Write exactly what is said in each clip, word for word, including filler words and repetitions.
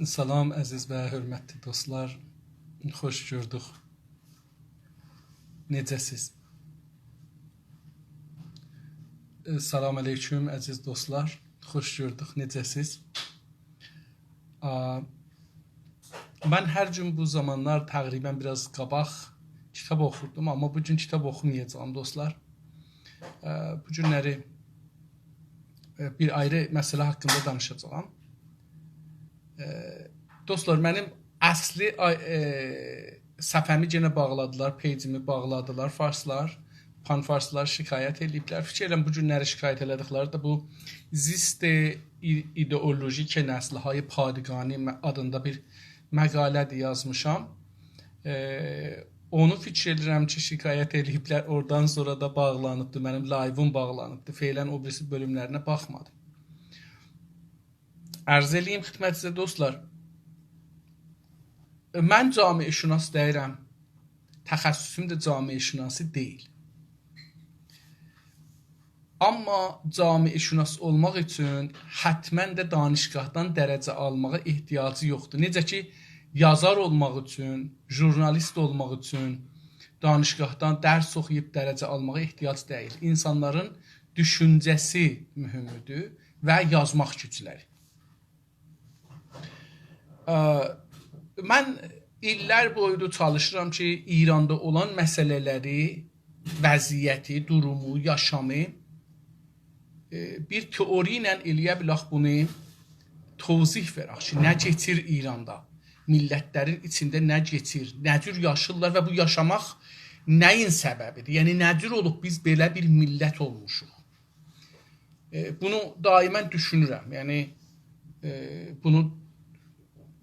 سلام، عزیز و حؤرمتلی دوستلار. خوش گؤردوک. نئجه‌سیز؟ ائ، سلام علیکم، عزیز دوستلار. خوش گؤردوک. نئجه‌سیز؟ آ، من هر گون بو زامانلار تقریباً بیر آز قاباق کیتاب اوخوردوم، آمما بو گون کیتاب اوخومایاجاغام، دوستلار. ائ، بو گونلری، ائ، بیر آیری مسئله حاقیندا دانیشاجاغام. ائ، دوستلار، منیم اصلی آی-، ائ، صفحه‌می یئنه باغلادیلار، پیجیمی باغلادیلار فارسلار. پان‌فارسلار شکایت ائله‌ییبلر. فیکیر ائلیرم، بو گونلری شکایت ائله‌دیکلری ده بو «زیست ای-، ایدئولوژیک نسل‌های پادگانی» م-، آدیندا بیر مقاله‌دیر یازمیشام. ائ، اونو فیکیر ائدیرم کی، شکایت ائله‌ییبلر، اورادان سونرا دا باغلانیبدی، منیم لایووم باغلانیبدی. فعلاً او بیریسی بؤلوملرینه باخمادیم. عرض ائله‌ییم خدمتینیزه، دوستلار. من جامعه‌شناس دئییرم، تخصصوم ده جامعه‌شناسی دئییل. آمما جامعه‌شناس اولماق اوچون حتماً ده دانشگاهدان درجه آلماغا احتیاجی یوخدور. نئجه کی، یازار اولماق اوچون، ژورنالیست اولماق اوچون دانشگاهدان درس اوخویوب درجه آلماغا احتیاج دئییل. اینسانلارین دوشونجه‌سی مهمدور و یازماق گوجلری. ا، من ایللر بویو چالیشیرام کی، ایراندا اولان مسئله‌لری، وضعیتی، دورومو، یاشامی، ائ، بیر تئوری ایله ائلیه بیلک بونو توضیح وئرک کی، نه کئچیر ایراندا، میللتلرین ایچینده نه کئچیر، نه جور یاشیرلار و بو یاشاماق نه‌یین سببیدیر؟ یعنی، نه جور اولوب بیز بئله بیر میللت اولموشوق؟ ائ، بونو دائماً دوشونورم. یعنی، ائ، بونو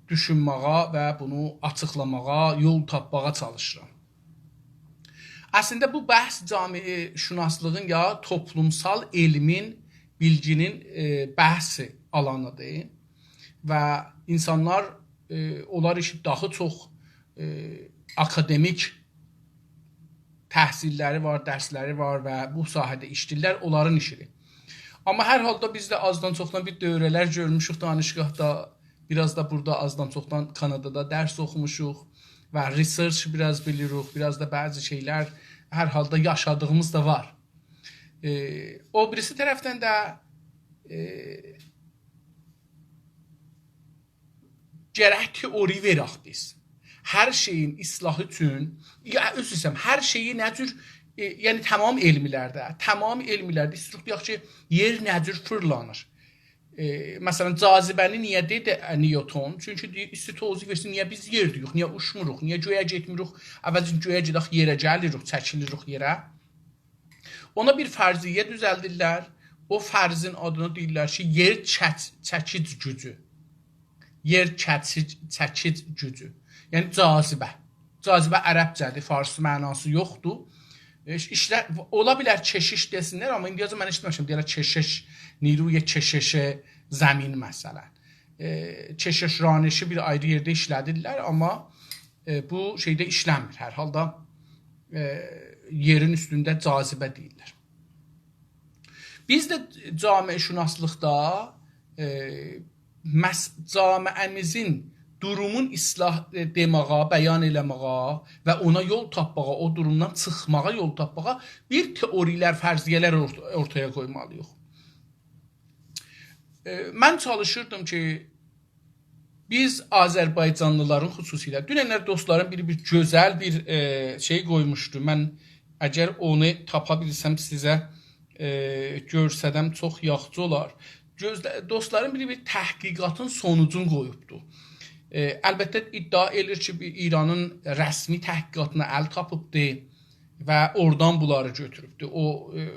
دوشونمه‌یه و بونو آچیقلاماغا، یول تاپماغا چالیشیرام. اصلینده بو بحث جامعه‌شناسلیغین یا توپلومسال علمین، بیلگینین، ائ، بحث آلانیدیر. و اینسانلار، ائ، اونلار ایشی داها چوخ، ائ، آکادمیک تحصیللری وار، درسلری وار و بو ساحه‌ده ایشله‌ییرلر، اونلارین ایشیدیر. آمما هر حالدا بیز ده آزدان چوخدان بیر دوره‌لر گؤرموشوک دانشگاهدا، بیر آز دا بورادا آزدان چوخدان کانادادا درس اوخوموشوق و research بیر آز بیلیریک، بیر آز دا بعضی شئیلر هر حالدا یاشادیغیمیز دا وار. ائ، او بیریسی طرفدن ده، ائ، گرک تئوری وئرک بیز. هر شئیین اصلاحی اوچون، یا، عذر ایسته‌ییرم، هر شئیی نه جور، ائ، یعنی تمام علملرده، تمام علملرده ایسته‌ییریک دئیک کی، یئر نه جور فیرلانیر. ائ، مثلاً، جاذبه‌نی نییه دئدی، ائ، نیوتون؟ چونکی دئییر، ایسته‌ییر توضیح وئرسین، نییه بیز یئرده‌ییک، نییه اوچموروق، نییه گؤیه گئتمیریک، عوضین گؤیه گئدک یئره، گلیریک، چکیلیریک یئره. اونا بیر فرضیه دوزلدیرلر. او فرضین آدینا دئییرلر کی، یئر چک-، چکیج گوجو. یئر چکیج، چکیج گوجو. یعنی جاذبه. جاذبه عربجه‌دیر، فارسی معناسی یوخدور. ائ، ایشلر، اولا بیلر کشش دئسینلر، آمما ایندیه‌جن من ائشیتمه‌میشم دئیه‌لر کشش، نیروی کشش زمین، مثلاً. ائ، کشش رانشی بیر آیری یئرده ایشله‌دیرلر، آمما، ائ، بو شئیده ایشله‌میر. هر حالدا، ائ، یئرین اوستونده جاذبه دئییرلر. بیز ده جامعه‌شناسلیقدا، ائ، مس-، جامعه‌میزین دورومون اصلاح، ائ، دئماغا، بیان ائله‌ماغا و اونا یول تاپماغا، او دورومدان چیخماغا یول تاپماغا بیر تئوری‌لر، فرضیه‌لر اورت-، اورتایا قویمالی‌ییق. ائ، من چالیشیردیم کی، بیز آذربایجانلیلارین خصوصیله، دوننلر دوستلارین بیری بیر گؤزل بیر، ائ، شئی قویموشدو. من اگر اونو تاپا بیلسم سیزه، ائ، گؤرسدم چوخ یاخشی اولار. گؤزله-، دوستلارین بیری بیر تحقیقاتین سونوجون قویوبدو. ائ، البته ادعا ائله‌ییر کی، بیر ایرانین رسمی تحقیقاتینا ال تاپیبدی و اورادان بونلاری گؤتوروبدو. او، ائ،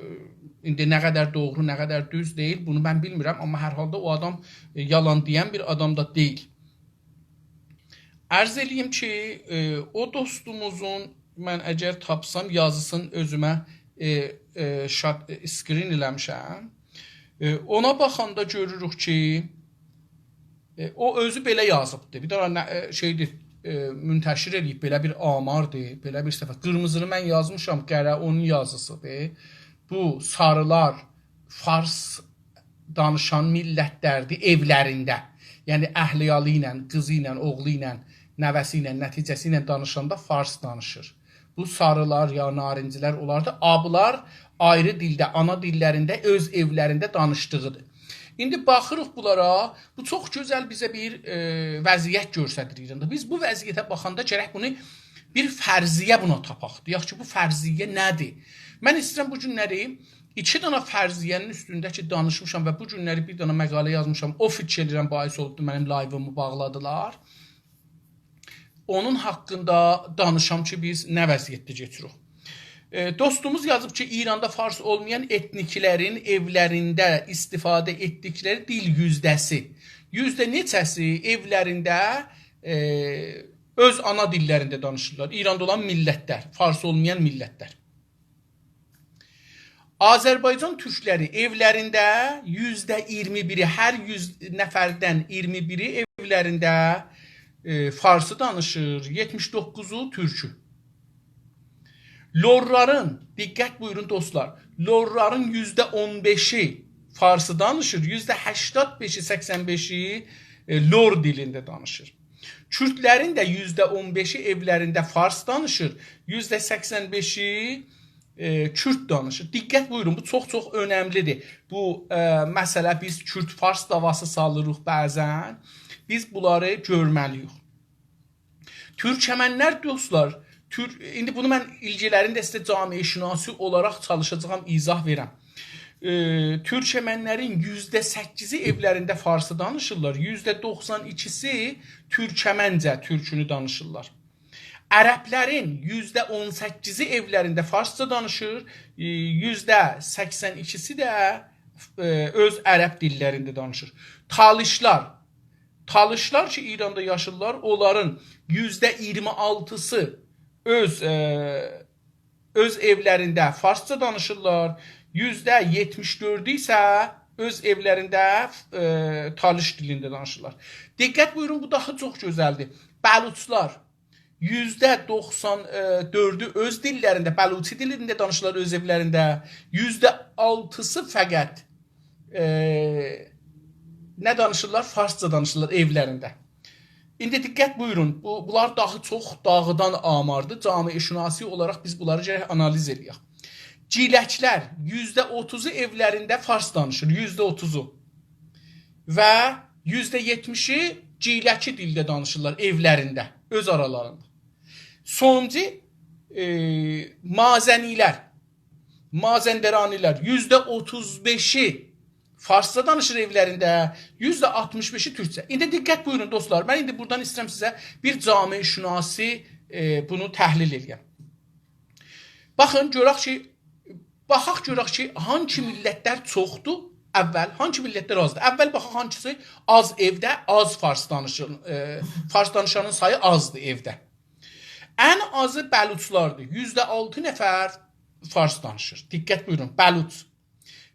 ایندی نه قدر دوغرو، نه قدر دوز دئییل، بونو من بیلمیرم، آمما هر حالدا او آدام، ائ، یالان دئین بیر آدام دا دئییل. عرض ائله‌ییم کی، ائ، او دوستوموزون، من اگر تاپسام، یازیسین اؤزومه، ائ، ائ، شات-، ائ، screen ائله‌میشم. ائ، اونا باخاندا گؤروروک کی، ائ، او اؤزو بئله یازیبدی. بیر دنه نه-، ائ، شئیدیر، ائ، منتشر ائله‌ییب، بئله بیر آماردیر، بئله بیر صفحه. قیرمیزینی من یازمیشام، قره اونون یازیسیدیر. بو ساریلار فارس دانیشان میللتلردیر ائولرینده. یعنی اهل عیالی ایله، قیزی ایله، اوغلو ایله، نوه‌سی ایله، نتیجه‌سی ایله دانیشاندا فارس دانیشیر. بو ساریلار یا نارینجیلر، اونلار دا آبیلار آیری دیلده، آنا دیللرینده، اؤز ائولرینده دانیشدیغیدیر. ایندی باخیریق بونلارا، بو چوخ گؤزل بیزه بیر، ائ، وضعیت گؤستریر ایراندا. بیز بو وضعیته باخاندا گرک بونو بیر فرضیه بونا تاپاق. دئیک کی، بو فرضیه نه‌دیر؟ من ایسته‌ییرم بو گونلری ایکی دنه فرضیه‌نین اوستونده کی دانیشمیشام و بو گونلری بیر دنه مقاله یازمیشام، او فیکیر ائدیرم باعث اولوبدو منیم لایویمی باغلادیلار. اونون حاقیندا دانیشام کی، بیز نه وضعیتده کئچیریک. ائ، دوستوموز یازیب کی، ایراندا فارس اولمایان ائتنیکلرین ائولرینده ایستیفاده ائتدیکلری دیل یوزده‌سی، یوزده نئچه‌سی ائولرینده، ائ، اؤز آنا دیللرینده دانیشیرلار. ایراندا اولان میللتلر، فارس اولمایان میللتلر. آذربایجان تورکلری ائولرینده یوزده اییرمی بیری، هر یوز نفردن اییرمی بیری ائولرینده، ائ، فارسی دانیشیر، یئتمیش دوققوزو تورکو. لورلارین، دقت بویورون دوستلار، لورلارین یوزده اون بئشی فارسی دانیشیر، یوزده هشتاد بئشی، سکسن بئشی، ائ، لور دیلینده دانیشیر. کوردلرین ده یوزده اون بئشی ائولرینده فارس دانیشیر، یوزده سکسن بئشی، ائ، کورد دانیشیر. دقت بویورون، بو چوخ-چوخ اؤنملی‌دیر. بو، ائ، مسئله، بیز کورد-فارس دعواسی سالیریق بعضا. بیز بونلاری گؤرمه‌لی‌ییک. تورکمنلر، دوستلار، تور-، ایندی بونو من ایلگیلرینده سیزه جامعه‌شناسی اولاراق چالیشاجاغام، ایضاح وئرم. ائ، تورکمنلرین یوزده سککیزی ائولرینده فارسی دانیشیرلار، یوزده دوخسان ایکیسی تورکمنجه تورکونو دانیشیرلار. عربلرین یوزده اون سککیزی ائولرینده فارسجا دانیشیر، ائ، یوزده سکسن ایکیسی ده، ائ، اؤز عرب دیللرینده دانیشیر. تالیشلار، تالیشلار کی، ایراندا یاشاییرلار، اونلارین یوزده اییرمی آلتیسی اؤز، ائ، اؤز ائولرینده فارسجا دانیشیرلار، یوزده یئتمیش دؤردو ایسه اؤز ائولرینده، ائ، تالیش دیلینده دانیشیرلار. دقت بویورون، بو داها چوخ گؤزلدیر. بلوچلار، یوزده دوخسان دؤردو اؤز دیللرینده، بلوچی دیلینده دانیشیرلار اؤز ائولرینده، یوزده آلتیسی فقط، ائ، نه دانیشیرلار؟ فارسجا دانیشیرلار ائولرینده. ایندی دقت بویورون، بو، بونلار داها چوخ داغیدان آماردیر. جامعه‌شناسی اولاراق بیز بونلاری گرک آنالیز ائله‌یک. گیلکلر، یوزده اوتوزو ائولرینده فارس دانیشیر، یوزده اوتوزو. و یوزده یئتمیشی گیلکی دیلده دانیشیرلار ائولرینده، اؤز آرالاریندا. سونونجو، ائ، مازنیلر، مازندرانیلر، یوزده اوتوز بئشی فارسجا دانیشیر ائولرینده، یوزده آلتمیش بئشی تورکجه. ایندی دقت بویورون، دوستلار، من ایندی بورادان ایسته‌ییرم سیزه بیر جامعه‌شناسی، ائ، بونو تحلیل ائله‌یم. باخین، گؤرک کی، باخاق گؤرک کی، هانسی میللتلر چوخدور، اول، هانسی میللتلر آزدیر. اول باخاق هانسیسی آز ائوده، آز فارس دانیشان، ائ، فارس دانیشانین سایی آزدیر ائوده. ان آزی بلوچلاردیر. یوزده آلتی نفر فارس دانیشیر. دقت بویورون، بلوچ.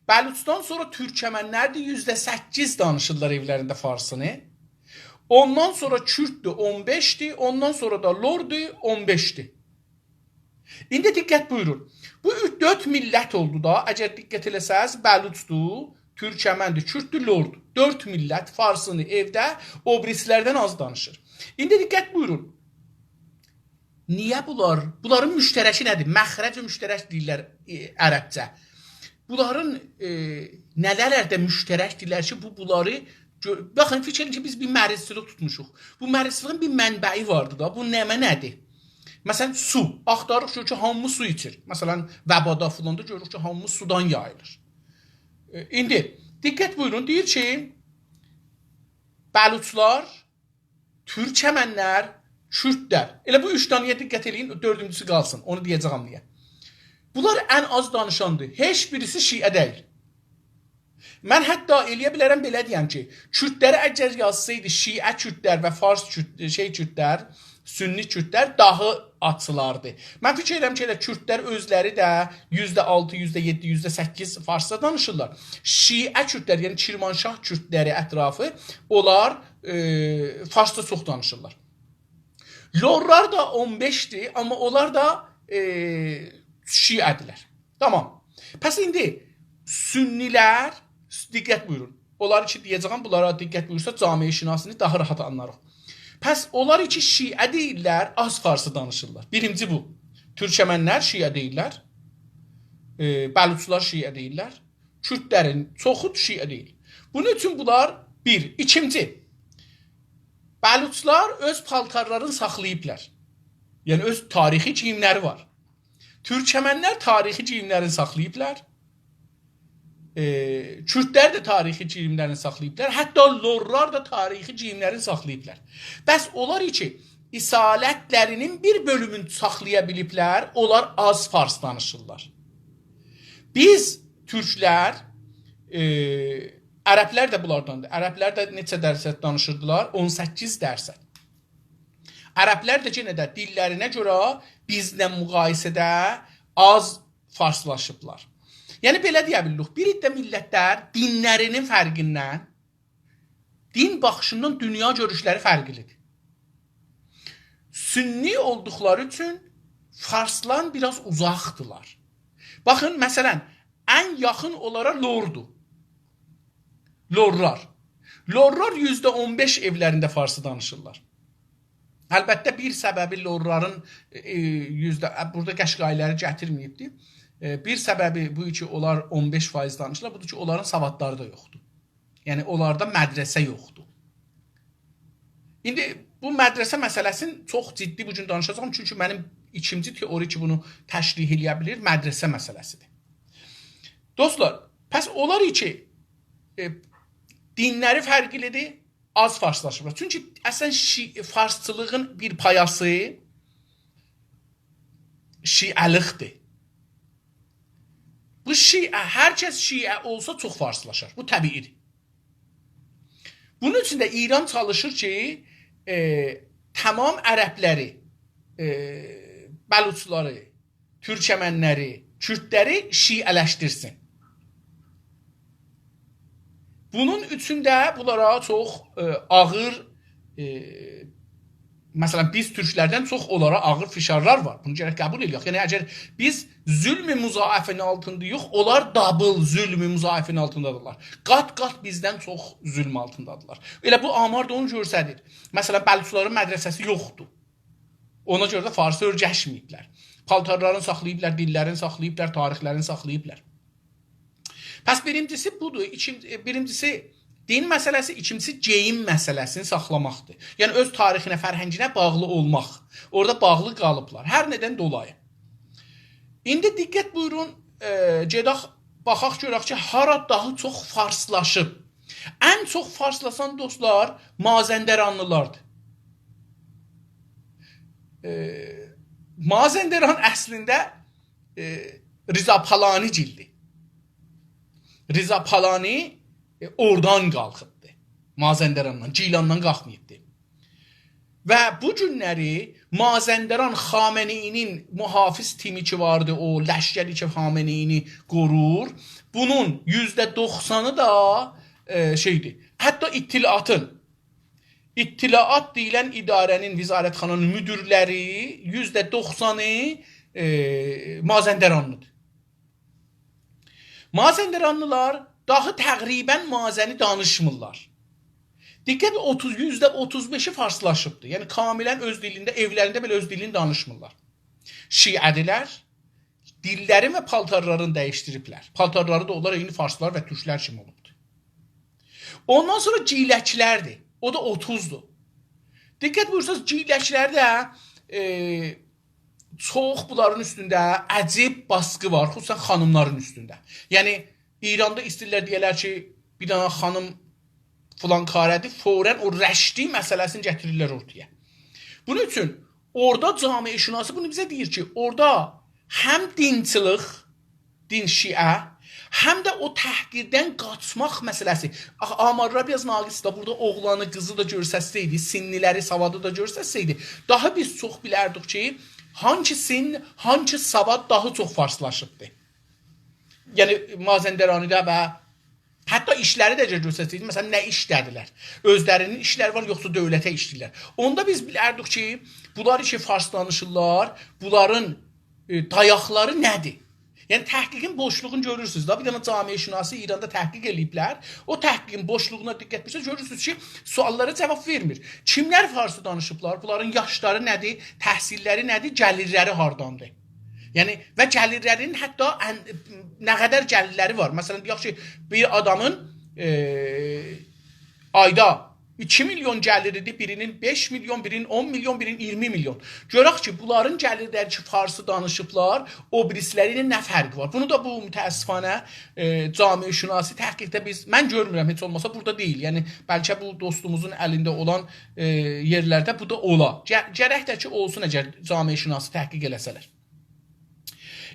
بلوچدان سونرا تورکمنلردیر، یوزده سککیز دانیشیرلار ائولرینده فارسینی. اوندان سونرا کورددور، اون بئشدیر، اوندان سونرا دا لوردور، اون بئشدیر. ایندی دقت بویورون. بو اوچ، دؤرد میللت اولدو دا، اگر دقت ائله‌سز، بلوچدور، تورکمندیر، کورددور، لوردور. دؤرد میللت فارسینی ائوده او بیریسیلردن آز دانیشیر. ایندی دقت بویورون. نییه بونلار؟ بونلارین مشترکی نه‌دیر؟ مخرج مشترک دئییرلر، ائ، عربجه. بونلارین، ائ، نه‌لرده مشترکدیرلر کی، بو، بونلاری گؤ-، باخین، فیکیر ائدین کی، بیز بیر مریضچیلیک توتموشوق. بو مریضچیلیگین بیر منبعی واردی دا. بو نمنه‌دیر؟ مثلا، سو. آختاریریق، گؤروروک کی، هامی سو ایچیر. مثلا، وبادا فلاندا گؤروروک کی، هامی سودان یاییلیر. ائ، ایندی دقت بویورون، دئییر کی، بلوچلار، تورکمنلر، کوردلر. ائله بو اوچ دانه‌یه دقت ائله‌یین، دؤردونجوسو قالسین، اونو دئیه‌جه‌یم نییه. بونلار ان آز دانیشاندیر. هئچ بیریسی شیعه دئییل. من حتی ائلیه بیلرم بئله دئیم کی، کوردلری اگر یازسایدی شیعه کوردلر و فارس کورد، شئی کوردلر، سنی کوردلر داها آچیلاردی. من فیکیر ائدیرم کی، ائله کوردلر اؤزلری ده یوزده آلتی، یوزده یئددی، یوزده سککیز فارسجا دانیشیرلار. شیعه کوردلر، یعنی کرمانشاه کوردلری اطرافی، اونلار، ائ، فارسجا چوخ دانیشیرلار. لورلار دا اون بئشدیر، آمما اونلار دا، ائ، شیعه‌دیرلر. تامام. پس ایندی سنی‌لر، دقت بویورون. اونلار کی دئیه‌جه‌یم، بونلارا دقت بویورسا، جامعه‌شناسینی داها راحت آنلارق. پس اونلار کی شیعه دئییرلر، آز فارسی دانیشیرلار. بیرینجی بو. تورکمنلر شیعه دئییرلر. ائ، بلوچلار شیعه دئییرلر. کوردلرین چوخو شیعه دئییل. بونون اوچون بونلار بیر. ایکینجی، بلوچلار اؤز پالتارلارینی ساخلاییبلار. یعنی اؤز تاریخی گئییملری وار. تورکمنلر تاریخی گئییملرینی ساخلاییبلار. ائ، کوردلر ده تاریخی گئییملرینی ساخلاییبلار. حتی لورلار دا تاریخی گئییملرینی ساخلاییبلار. بس اونلار کی اصالتلرینین بیر بؤلومونو ساخلایا بیلیبلر، اونلار آز فارس دانیشیرلار. بیز تورکلر، ائ، عربلر ده بونلارداندیر. عربلر ده نئچه درصد دانیشیردیلار؟ اون سککیز درصد. عربلر ده یئنه ده دیللرینه گؤره بیزله مقایسه‌ده آز فارسلاشیبلار. یعنی بئله دئیه بیلیریک، بیر عده میللتلر دینلرینین فرقیندن، دین باخیشیندان دونیا گؤروشلری فرقلیدیر. سنی اولدوقلاری اوچون فارسلار بیر آز اوزاقدیلار. باخین، مثلا، ان یاخین اونلارا لوردور. لورلار. لورلار یوزده اون بئش ائولرینده فارسی دانیشیرلار. البته، بیر سببی لورلارین، ائ، یوزده، ائ، بورادا قشقایی‌لری گتیرمه‌ییبدی. ائ، بیر سببی بو کی اونلار اون بئش فایز دانیشیرلار، بودور کی اونلارین سوادلاری دا یوخدور. یعنی اونلاردا مدرسه یوخدور. ایندی بو مدرسه مسئله‌سینی چوخ جدی بو گون دانیشاجاغام، چونکی منیم ایکینجی تئوری کی بونو تشریح ائله‌یه بیلیر، مدرسه مسئله‌سیدیر. دوستلار، پس اونلار کی، ائ، دینلری فرقلیدیر، آز فارسلاشیبلار. چونکی اصلا شی-، فارسچیلیغین بیر پایاسی شیعه‌لیکدیر. بو شیعه، هر کس شیعه اولسا چوخ فارسلاشار. بو طبیعیدیر. بونون اوچون ده ایران چالیشیر کی، ائ، تمام عربلری، ائ، بلوچلاری، تورکمنلری، کوردلری شیعه‌لشدیرسین. بونون اوچون ده بونلارا چوخ، ائ، آغیر، ائ، مثلا، بیز تورکلردن چوخ اونلارا آغیر فشارلار وار. بونو گرک قبول ائله‌یک. یعنی، اگر بیز ظلم مضاعفین آلتیندایوخ، اونلار دابل ظلم مضاعفین آلتیندادیرلار. قات-قات بیزدن چوخ ظلم آلتیندادیرلار. ائله بو آمار دا اونو گؤستریر. مثلا، بلوچلارین مدرسه‌سی یوخدور. اونا گؤره ده فارسی اؤیرشمه‌ییبلر. پالتارلارینی ساخلاییبلار، دیللرینی ساخلاییبلار، تاریخلرینی ساخلاییبلار. پس بیرینجیسی بودور. ایکین-، ائ، بیرینجیسی دین مسئله‌سی، ایکینجیسی گئییم مسئله‌سینی ساخلاماقدیر. یعنی اؤز تاریخینه، فرهنگینه باغلی اولماق. اورادا باغلی قالیبلار. هر ندن دولایی. ایندی دقت بویورون، ائ، گئدک، باخاق گؤرک کی، هارا داها چوخ فارسلاشیب. ان چوخ فارسلاشان، دوستلار، مازندرانلیلاردیر. ائ، مازندران اصلینده، ائ، رضا پالانی‌گیلدی. رضا پالانی، ائ، اورادان قالخیبدی. مازندراندان، گیلاندان قالخماییبدی. و بو گونلری مازندران خامنه‌ای‌نین محافظ تیمی کی واردی، او لشکری کی خامنه‌ای‌نی قورور، بونون یوزده دوخسانی دا، ائ، شئیدیر. حتی اطلاعاتین، اطلاعات دئییلن اداره‌نین، وزارتخانانین مدیرلری یوزده دوخسانی، ائ، مازندرانلیدیر. مازندرانلیلار داها تقریبا مازنی دانیشمیرلار. دقت، اوتوز، یوزده اوتوز بئشی فارسلاشیبدیر. یعنی کاملا اؤز دیلینده، ائولرینده بئله اؤز دیلینی دانیشمیرلار. شیعه‌دیرلر، دیللرین و پالتارلارینی دییشدیریبلر. پالتارلاری دا اونلار عینی فارسلار و تورکلر کیمی اولوبدور. اوندان سونرا گیلکلردیر. او دا اوتوزدور. دقت بویورسانیز، گیلکلرده، ائ، چوخ بونلارین اوستونده عجیب باسقی وار، خصوصا خانیملارین اوستونده. یعنی، ایراندا ایسته‌ییرلر دئیه‌لر کی، بیر دنه خانیم فلان کاره‌دیر، فوراً او رشتی مسئله‌سینی گتیریرلر اورتایا. بونون اوچون اورادا جامعه‌شناسی بونو بیزه دئییر کی، اورادا هم دینچیلیک، دین شیعه، هم ده او تحقیردن قاچماق مسئله‌سی. آخی، آمارلار بیر آز ناقصدیر. بورادا اوغلانی، قیزی دا گؤرستسه‌یدی، سنّی‌لری، سوادی دا گؤرستسه‌یدی، داها بیز چوخ بیلردیک کی، هانسی سنّ، هانسی سواد داها چوخ فارسلاشیبدی. یعنی، مازندرانی‌ده و حتی ایشلری ده گؤرستسه‌یدی، مثلا، نه ایشده‌دیرلر؟ اؤزلرینین ایشلری وار، یوخسا دؤولته ایشله‌ییرلر؟ اوندا بیز بیلردیک کی، بونلار کی فارس دانیشیرلار، بونلارین، ائ، دایاقلاری نه‌دیر؟ یعنی تحقیقین بوشلوغونو گؤرورسونوز دا، بیر دنه جامعه‌شناسی ایراندا تحقیق ائله‌ییبلر. او تحقیقین بوشلوغونا دقت ائتسز، گؤرورسونوز کی، سؤاللارا جاواب وئرمیر. کیملر فارسی دانیشیبلار؟ بونلارین یاشلاری نه‌دیر، تحصیللری نه‌دیر، گلیرلری هارداندیر؟ یعنی، و گلیرلرین حتی ان-، نه قدر گلیرلری وار؟ مثلا، دئیک کی، بیر آدامین، ائ، آیدا ایکی میلیون گلیریدی، بیرینین بئش میلیون، بیرینین اون میلیون، بیرینین اییرمی میلیون. گؤرک کی، بونلارین گلیرلری کی، فارسی دانیشیبلار، او بیریسی‌لری ایله نه فرقی وار؟ بونو دا بو، متأسفانه، ائ، جامعه‌شناسی تحقیقده بیز، من گؤرمورم، هئچ اولماسا بورادا دئییل. یعنی، بلکه بو دوستوموزون الینده اولان، ائ، یئرلرده بو دا اولا. گه-، گرک ده کی، اولسون، اگر جامعه‌شناسی تحقیق ائله‌سه‌لر.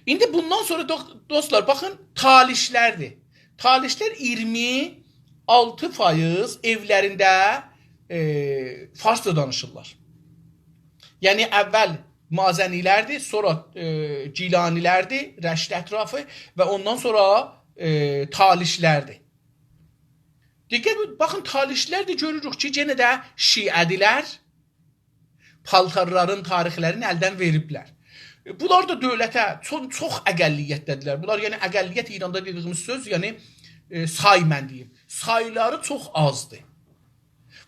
ایندی بوندان سونرا دو-، دوستلار، باخین، تالیشلردیر. تالیشلر اییرمی آلتی فایز ائولرینده، ائ، فارسجا دانیشیرلار. یعنی، اول مازنی‌لردیر، سونرا، ائ، گیلانی‌لردیر، رشت اطرافی و اوندان سونرا، ائ، تالیشلردیر. دقت، باخین، تالیشلردیر، گؤروروک کی، یئنه ده شیعه‌دیرلر. پالتارلارین تاریخلرینی الدن وئریبلر. بونلار دا دؤولته چو-، چوخ اقلیتده‌دیرلر. بونلار، یعنی، اقلیت ایراندا دئدیییمیز سؤز، یعنی، ائ، سای، من دئییم. سایلاری چوخ آزدیر.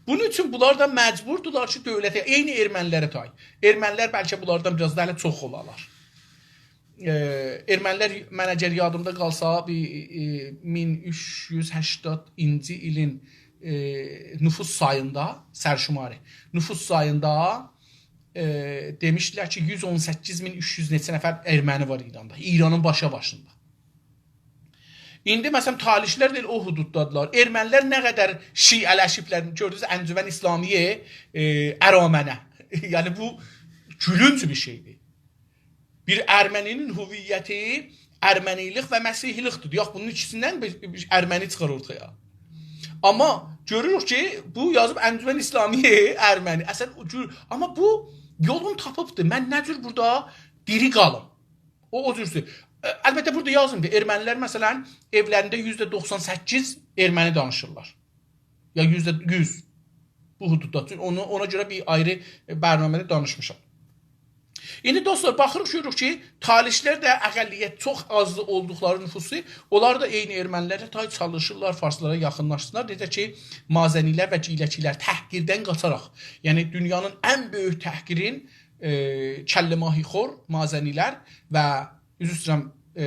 بونون اوچون بونلار دا مجبوردولار کی، دؤولته، عینی ارمنی‌لره تای. ارمنی‌لر بلکه بونلاردان بیر آز دا هله چوخ اولالار. ائ، ارمنی‌لر، من اگر یادیمدا قالسا، بیر، ائ، مین اوچ یوز هشتادینجی ایلین، ائ، نفوس ساییندا، سرشماری، نفوس ساییندا، ائ، دئمیشدیلر کی، یوز اون سککیز مین اوچ یوز نئچه نفر ارمنی وار ایراندا، ایرانین باشاباشیندا. ایندی، مثلا، تالیشلر ده ائله او حدوددادیلار. ارمنی‌لر نه قدر شیعه‌لشیبلر، گؤردونوز، انجمن اسلامیه، ائ، ارامنه. یعنی، بو گولونج بیر شئیدیر. بیر ارمنی‌نین هویتی ارمنی‌لیک و مسیحی‌لیکدیر. یوخ، بونون ایکیسیندن بیر، بیر ارمنی چیخار اورتایا. آمما گؤروروک کی، بو یازیب انجمن اسلامیه ارمنی. اصلا، او جور، آمما بو یولونو تاپیبدیر. من نه جور بورادا دیری قالیم؟ او، او جورسو. ا، البته، بورادا یازیبدیر. ارمنی‌لر، مثلا، ائولرینده یوزده دوخسان سککیز ارمنی دانیشیرلار. یا یوزده یوز. بو حدوددا. چونکی اونو، اونا گؤره بیر آیری، ائ، برنامه‌ده دانیشمیشام. ایندی، دوستلار، باخیریق، گؤروروک کی، تالیشلر ده اقلیت، چوخ آز اولدوقلاری نفوسو، اونلار دا عینی ارمنی‌لره تای چالیشیرلار، فارسلارا یاخینلاشسینلار. نئجه کی، مازنی‌لر و گیلکی‌لر تحقیردن قاچاراق، یعنی دونیانین ان بؤیوک تحقیرین، ائ، کله‌ماهی‌خور مازنی‌لر و عذر ایسته‌ییرم، ائ،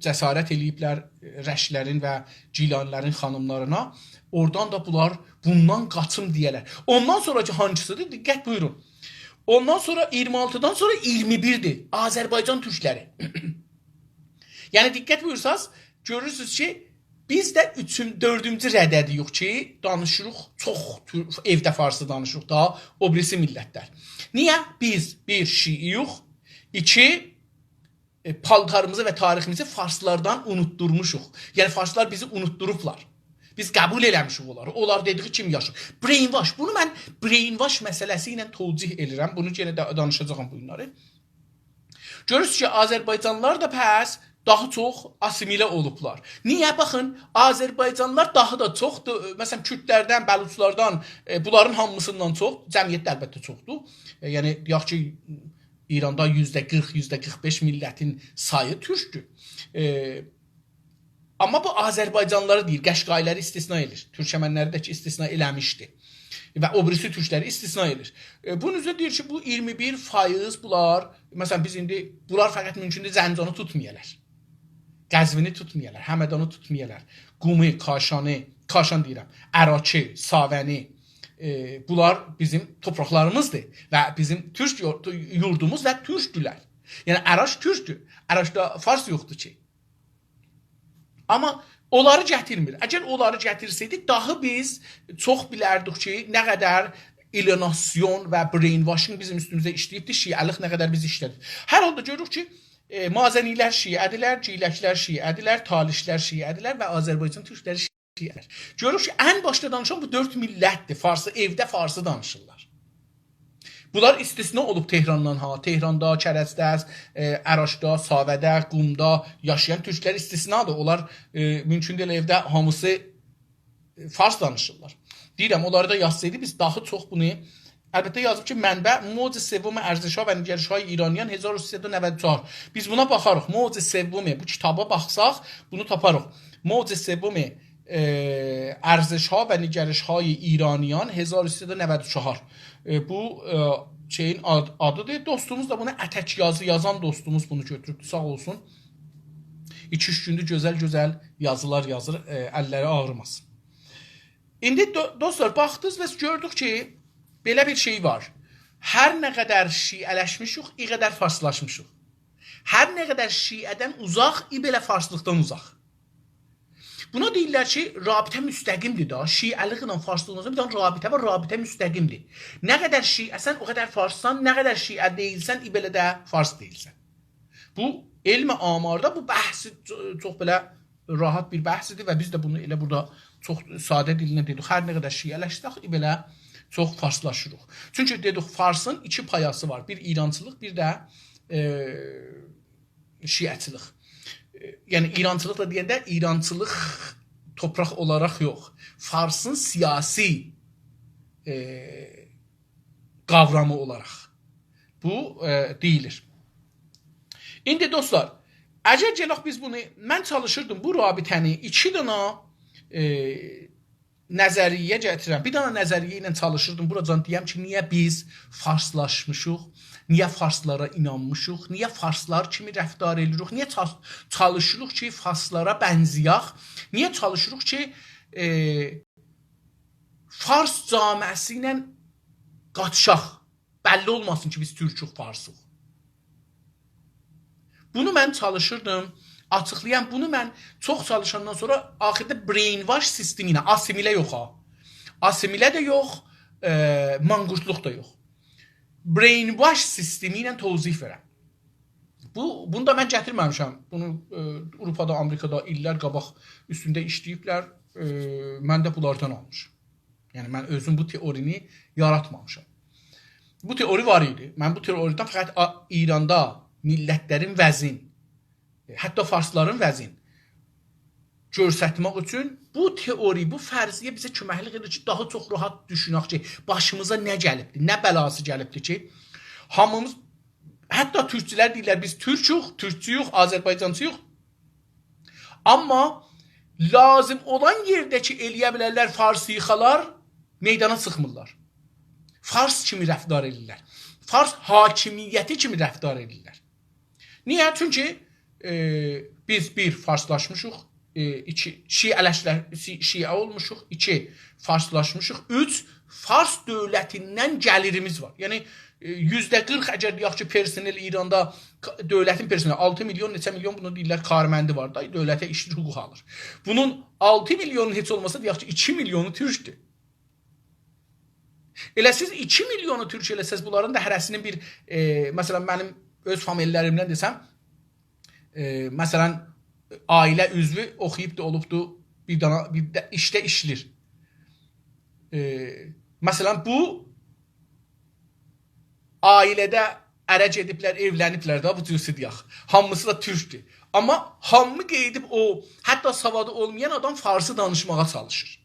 جسارت ائله‌ییبلر رشتلرین و گیلانی‌لرین خانیملارینا. اورادان دا بونلار بوندان قاچیم دئیه‌لر. اوندان سونراکی هانسیدیر؟ دقت بویورون. اوندان سونرا اییرمی آلتیدان سونرا اییرمی بیردیر. آذربایجان تورکلری. یعنی، دقت بویورساز، گؤرورسونوز کی، بیز ده اوچون، دؤردونجو رده‌ده‌ییک کی، دانیشیریق، چوخ تور-، ائوده فارسی دانیشیریق دا، او بیریسی میللتلر. نییه؟ بیز، بیر، شیعه‌یوخ، ایکی، ائ، پالتاریمیزی و تاریخیمیزی فارسلاردان اونوتدورموشوق. یعنی، فارسلار بیزی اونوتدوروبلار. بیز قبول ائله‌میشیک اونلاری. اونلار دئدیگی کیمی یاشاییر. Brainwash. بونو من brainwash مسئله‌سی ایله توجیه ائدیرم. بونو یئنه ده دانیشاجاغام بو گونلری. گؤرورسونوز کی، آذربایجانلی‌لار دا پس داها چوخ آسیمیله اولوبلار. نییه؟ باخین، آذربایجانلی‌لار داها دا چوخ، دو-، مثلا، کوردلردن، بلوچلاردان، ائ، بونلارین هامیسیندان چوخ، جمعیتده البته چوخدور. ائ، یعنی، دئیک کی، ایراندا یوزده قیرخ، یوزده قیرخ بئش میللتین سایی تورکدور. ائ، آمما بو آذربایجانلی‌لاری دئییر، قشقایی‌لری استثنا ائدیر. تورکمنلری ده کی، استثنا ائله‌میشدی. و او بیریسی تورکلری استثنا ائدیر. ائ، بونون اوزره دئییر کی، بو اییرمی بیر فایز بونلار، مثلا، بیز ایندی، بونلار فقط مومکوندور زنجانی توتمایالار. قزوینی توتمایالار، همدانی توتمایالار. قومو، کاشانی، کاشان دئییرم، اراکی، ساوه‌نی، ائ، بونلار بیزیم تورپاقلاریمیزدیر و بیزیم تورک یور-، یوردوموز و تورکدولر. یعنی، اراک تورکدور. اراکدا فارس یوخدور کی. آمما اونلاری گتیرمیر. اگر اونلاری گتیرسه‌یدی، داها بیز چوخ بیلردیک کی، نه قدر alienation و brainwashing بیزیم اوستوموزده ایشله‌ییبدی، شیعه‌لیک نه قدر بیزی ایشله‌دیر. هر حالدا گؤروروک کی، ائ، مازنی‌لر شیعه‌دیرلر، گیلکلر شیعه‌دیرلر، تالیشلر شیعه‌دیرلر و آذربایجان تورکلری شیعه‌دیرلر. گؤروروک کی، ان باشدا دانیشان بو دؤرد میللتدیر. فارسی، ائوده فارسی دانیشیرلار. بونلار استثنا اولوب تهراندان ها. تهراندا، کرجده، ائ، اراکدا، ساوه‌ده، قومدا یاشایان تورکلر استثنادیر. اونلار، ائ، مومکون دئییل ائوده هامیسی، ائ، فارس دانیشیرلار. دئییرم، اونلاری دا یازسایدی، بیز داها چوخ بونو البته یازیب کی، منبع: موج سوم ارزش‌ها و نگرش‌های ایرانیان، هزار و سیصد و نود و چهار. بیز بونا باخاریق. موج سوم، بو کیتابا باخساق، بونو تاپاریق. موج سوم، ائ، ارزش‌ها و نگرش‌های ایرانیان، هزار و سیصد و نود و چهار. ائ، بو، ائ، شئیین آد-، آدیدیر. دوستوموز دا بونو، اتک یازی یازان دوستوموز بونو گؤتوروبدور، ساغ اولسون. ایکی-اوچ گوندور گؤزل-گؤزل یازیلار یازیر، ائ، اللری آغریماسین. ایندی دو-، دوستلار، باخدینیز و گؤردوک کی، بئله بیر شئی وار. هر نه قدر شیعه‌لشمیشیک، ای قدر فارسلاشمیشیق. هر نه قدر شیعه‌دن اوزاق، ای بئله فارسلیقدان اوزاق. بونا دئییرلر کی، رابطه مستقیم‌دیر دا. شیعه‌لیکله فارسلیغین آراسیندا بیر دنه رابطه وار، رابطه مستقیم‌دیر. نه قدر شیعه‌سن، او قدر فارسسان، نه قدر شیعه دئییلسن، ای بئله ده فارس دئییلسن. بو علم آماردا بو بحث چو-، چوخ بئله راحت بیر بحث ایدی و بیز ده بونو ائله بورادا چوخ ساده دیلینن دئدیک. هر نه قدر شیعه‌لشسک، ای بئله چوخ فارسلاشیریق. چونکی دئدیک، فارسین ایکی پایاسی وار. بیر ایرانچیلیق، بیر ده، ائ، شیعه‌چیلیک. ائ، یعنی ایرانچیلیق دا دئینده ایرانچیلیق توپراق اولاراق یوخ. فارسین سیاسی، ائ، قاورامی اولاراق بو، ائ، دئییلیر. ایندی دوستلار، اگر گلک بیز بونو، من چالیشیردیم بو رابطه‌نی ایکی دنه، ائ، نظریه گتیرم. بیر دنه نظریه ایله چالیشیردیم بوراجان دئیم کی، نییه بیز فارسلاشمیشیق، نییه فارسلارا اینانمیشیق، نییه فارسلار کیمی رفتار ائدیریک، نییه چال-، چالیشیریق کی، فارسلارا بنزه‌یک، نییه چالیشیریق کی، ائ، فارس جامعه‌سی ایله قاتیشاق. بللی اولماسین کی، بیز تورکوک، فارسیق. بونو من چالیشیردیم آچیقلایام. بونو من چوخ چالیشاندان سونرا آخیردا brainwash سیستمی ایله، آسیمیله یوخ ها. آسیمیله ده یوخ، ائ، مانقورتلوق دا یوخ. Brainwash سیستمی ایله توضیح وئرم. بو، بونو دا من گتیرمه‌میشم. بونو، ائ، آوروپادا، آمریکادا ایللر قاباق اوستونده ایشله‌ییبلر. ائ، من ده بونلاردان آلمیشام. یعنی، من اؤزوم بو تئورینی یاراتمامیشام. بو تئوری وار ایدی. من بو تئوریدن فقط آ-، ایراندا میللتلرین وضعین، ائ، حتی فارسلارین وضعین گؤسترمک اوچون بو تئوری، بو فرضیه بیزه کؤمکلیک ائدیر کی، داها چوخ راحت دوشونک کی، باشیمیزا نه گلیبدیر، نه بلاسی گلیبدیر کی، هامیمیز، حتی تورکچولر دئییرلر، بیز تورکوک، تورکچویوک، آذربایجانچی‌یوخ. آمما لازیم اولان یئرده کی، ائلیه بیلرلر فارسی ییخالار، میدانا چیخمیرلار. فارس کیمی رفتار ائدیرلر. فارس حاکمیتی کیمی رفتار ائدیرلر. نییه؟ چونکی، ائ، بیز بیر، فارسلاشمیشیق، ائ، ایکی، شیعه‌لشلر-، شی-، شیعه اولموشوق، ایکی، فارسلاشمیشیق، اوچ، فارس دؤولتیندن گلیریمیز وار. یعنی، ائ، یوزده قیرخ، اگر دئیک کی، پرسنل ایراندا، کا-، دؤولتین پرسنلی، آلتی میلیون، نئچه میلیون، بونو دئییرلر، کارمندی وار دا، دؤولته ایشله‌ییر، حقوق آلیر. بونون آلتی میلیونو هئچ اولماسا، دئیک کی، ایکی میلیونو تورکدور. ائله سیز ایکی میلیونو تورک ائله‌سز، بونلارین دا هره‌سینین بیر، ائ، مثلا، منیم اؤز فامیللریمدن دئسم، ائ، مثلا، عائله عضوو اوخویوبدو، اولوبدو، بیر دانا، بیر ده ایشده ایشله‌ییر. ائ، مثلا، بو عائله‌ده اره گئدیبلر، ائولنیبلر ده، بو جور دئیک. هامیسی دا تورکدور. آمما هامی قئییدیب او، حتی سوادی اولمایان آدام فارسی دانیشماغا چالیشیر.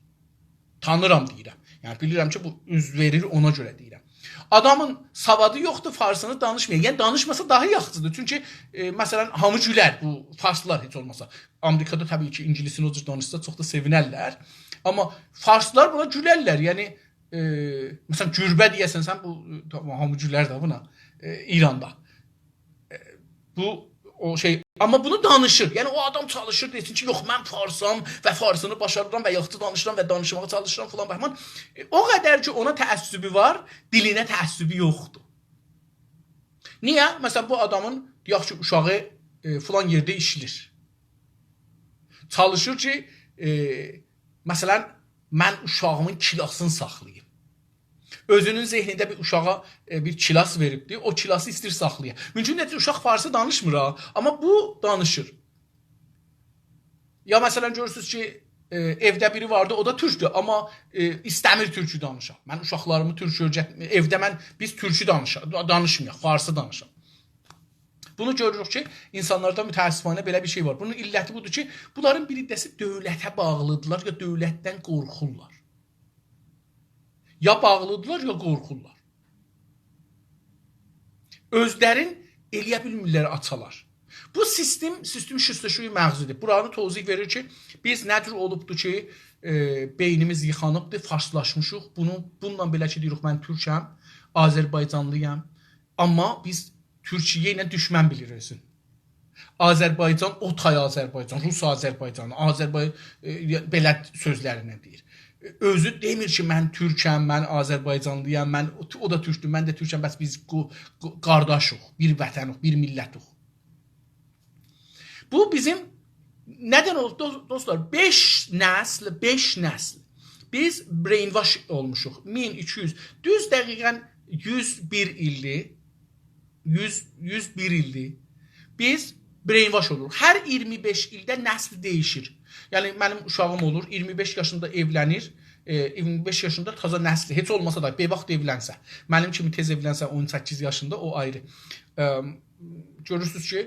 تانیرام دئییرم. یعنی، بیلیرم کی، بو اوز وئریر، اونا گؤره دئییرم. آدامین سوادی یوخدور، فارسینی دانیشمایا. یعنی، دانیشماسا داها یاخشیدیر. چونکی، ائ، مثلا، هامی گولر، بو فارسلار هئچ اولماسا. آمریکادا طبیعی کی، اینگیلیسینی او جور دانیشسا، چوخ دا سئوینرلر. آمما فارسلار بونا گولرلر. یعنی، ائ، مثلا، گربه دئیه‌سن سن، بو، تامام، هامی گولر ده بونا، ائ، ایراندا. ائ، بو، او شئی، آمما بونو دانیشیر. یعنی، او آدام چالیشیر، دئسین کی، یوخ، من فارسام و فارسینی باشاریرام و یاخشی دانیشیرام و دانیشماغا چالیشیرام، فلان بهمان. ائ، او قدر کی، اونا تعصبو وار، دیلینه تعصبو یوخدور. نییه؟ مثلا، بو آدامین، دئیک کی، اوشاغی، ائ، فلان یئرده ایشله‌ییر. چالیشیر کی، ائ، مثلا، من اوشاغیمین کیلاسینی ساخلاییم. اؤزونون ذهنینده بیر اوشاغا، ائ، بیر کیلاس وئریبدیر، او کیلاسی ایسته‌ییر ساخلایا. مومکون دئییل، اوشاق فارسی دانیشمیر ها، آمما بو دانیشیر. یا مثلا، گؤرورسونوز کی، ائ، ائوده بیری واردی، او دا تورکدور، آمما، ائ، ایسته‌میر تورکو دانیشا. من اوشاقلاریمی تورک اؤیرت-، ائوده من، بیز تورکو دانیشا-، دانیشمایاق، فارسی دانیشاق. بونو گؤروروک کی، اینسانلاردا متأسفانه بئله بیر شئی وار. بونون علتی بودور کی، بونلارین بیر حیصه‌سی دؤولته باغلیدیرلار، یا دؤولتدن قورخورلار. یا باغلیدیرلار، یا قورخورلار. اؤزلرین ائلیه بیلمیرلر آچالار. بو سیستم، سیستم شستشوی مغزی‌دیر. بورانی توضیح وئریر کی، بیز نه جور اولوبدو کی، ائ، بئینیمیز ییخانیبدی، فارسلاشمیشیق. بونو، بونونلا بئله کی، دئییریک، «من تورکم، آذربایجانلی‌یام.» آمما بیز تورکیه ایله دوشمن بیلیر اؤزون. آذربایجان، او تای آذربایجان، روس آذربایجانی، آذربای-، ائ، بئله سؤزلرینن دئییر. اؤزو دئمیر کی، «من تورکم، من آذربایجانلی‌یام، من، او دا تورکدور، من ده تورکم، بس بیز قو-، قو-، قارداشیق، بیر وطنیق، بیر میللتیک.» بو بیزیم ندن اولوب، دو-، دوستلار؟ بئش نسل، بئش نسل بیز brainwash اولموشوق. مین ایکی یوز، دوز دقیقاً یوز بیر ایلدیر. یوز، یوز بیر ایلدیر. بیز brainwash اولوروق. هر اییرمی بئش ایلده نسل دییشیر. یعنی، منیم اوشاغیم اولور، اییرمی بئش یاشیندا ائولنیر، ائ، اییرمی بئش یاشیندا تازا نسلی، هئچ اولماسا دا، بئواخت ائولنسه، منیم کیمی تئز ائولنسه، اون سککیز یاشیندا، او آیری. ام، گؤرورسونوز کی،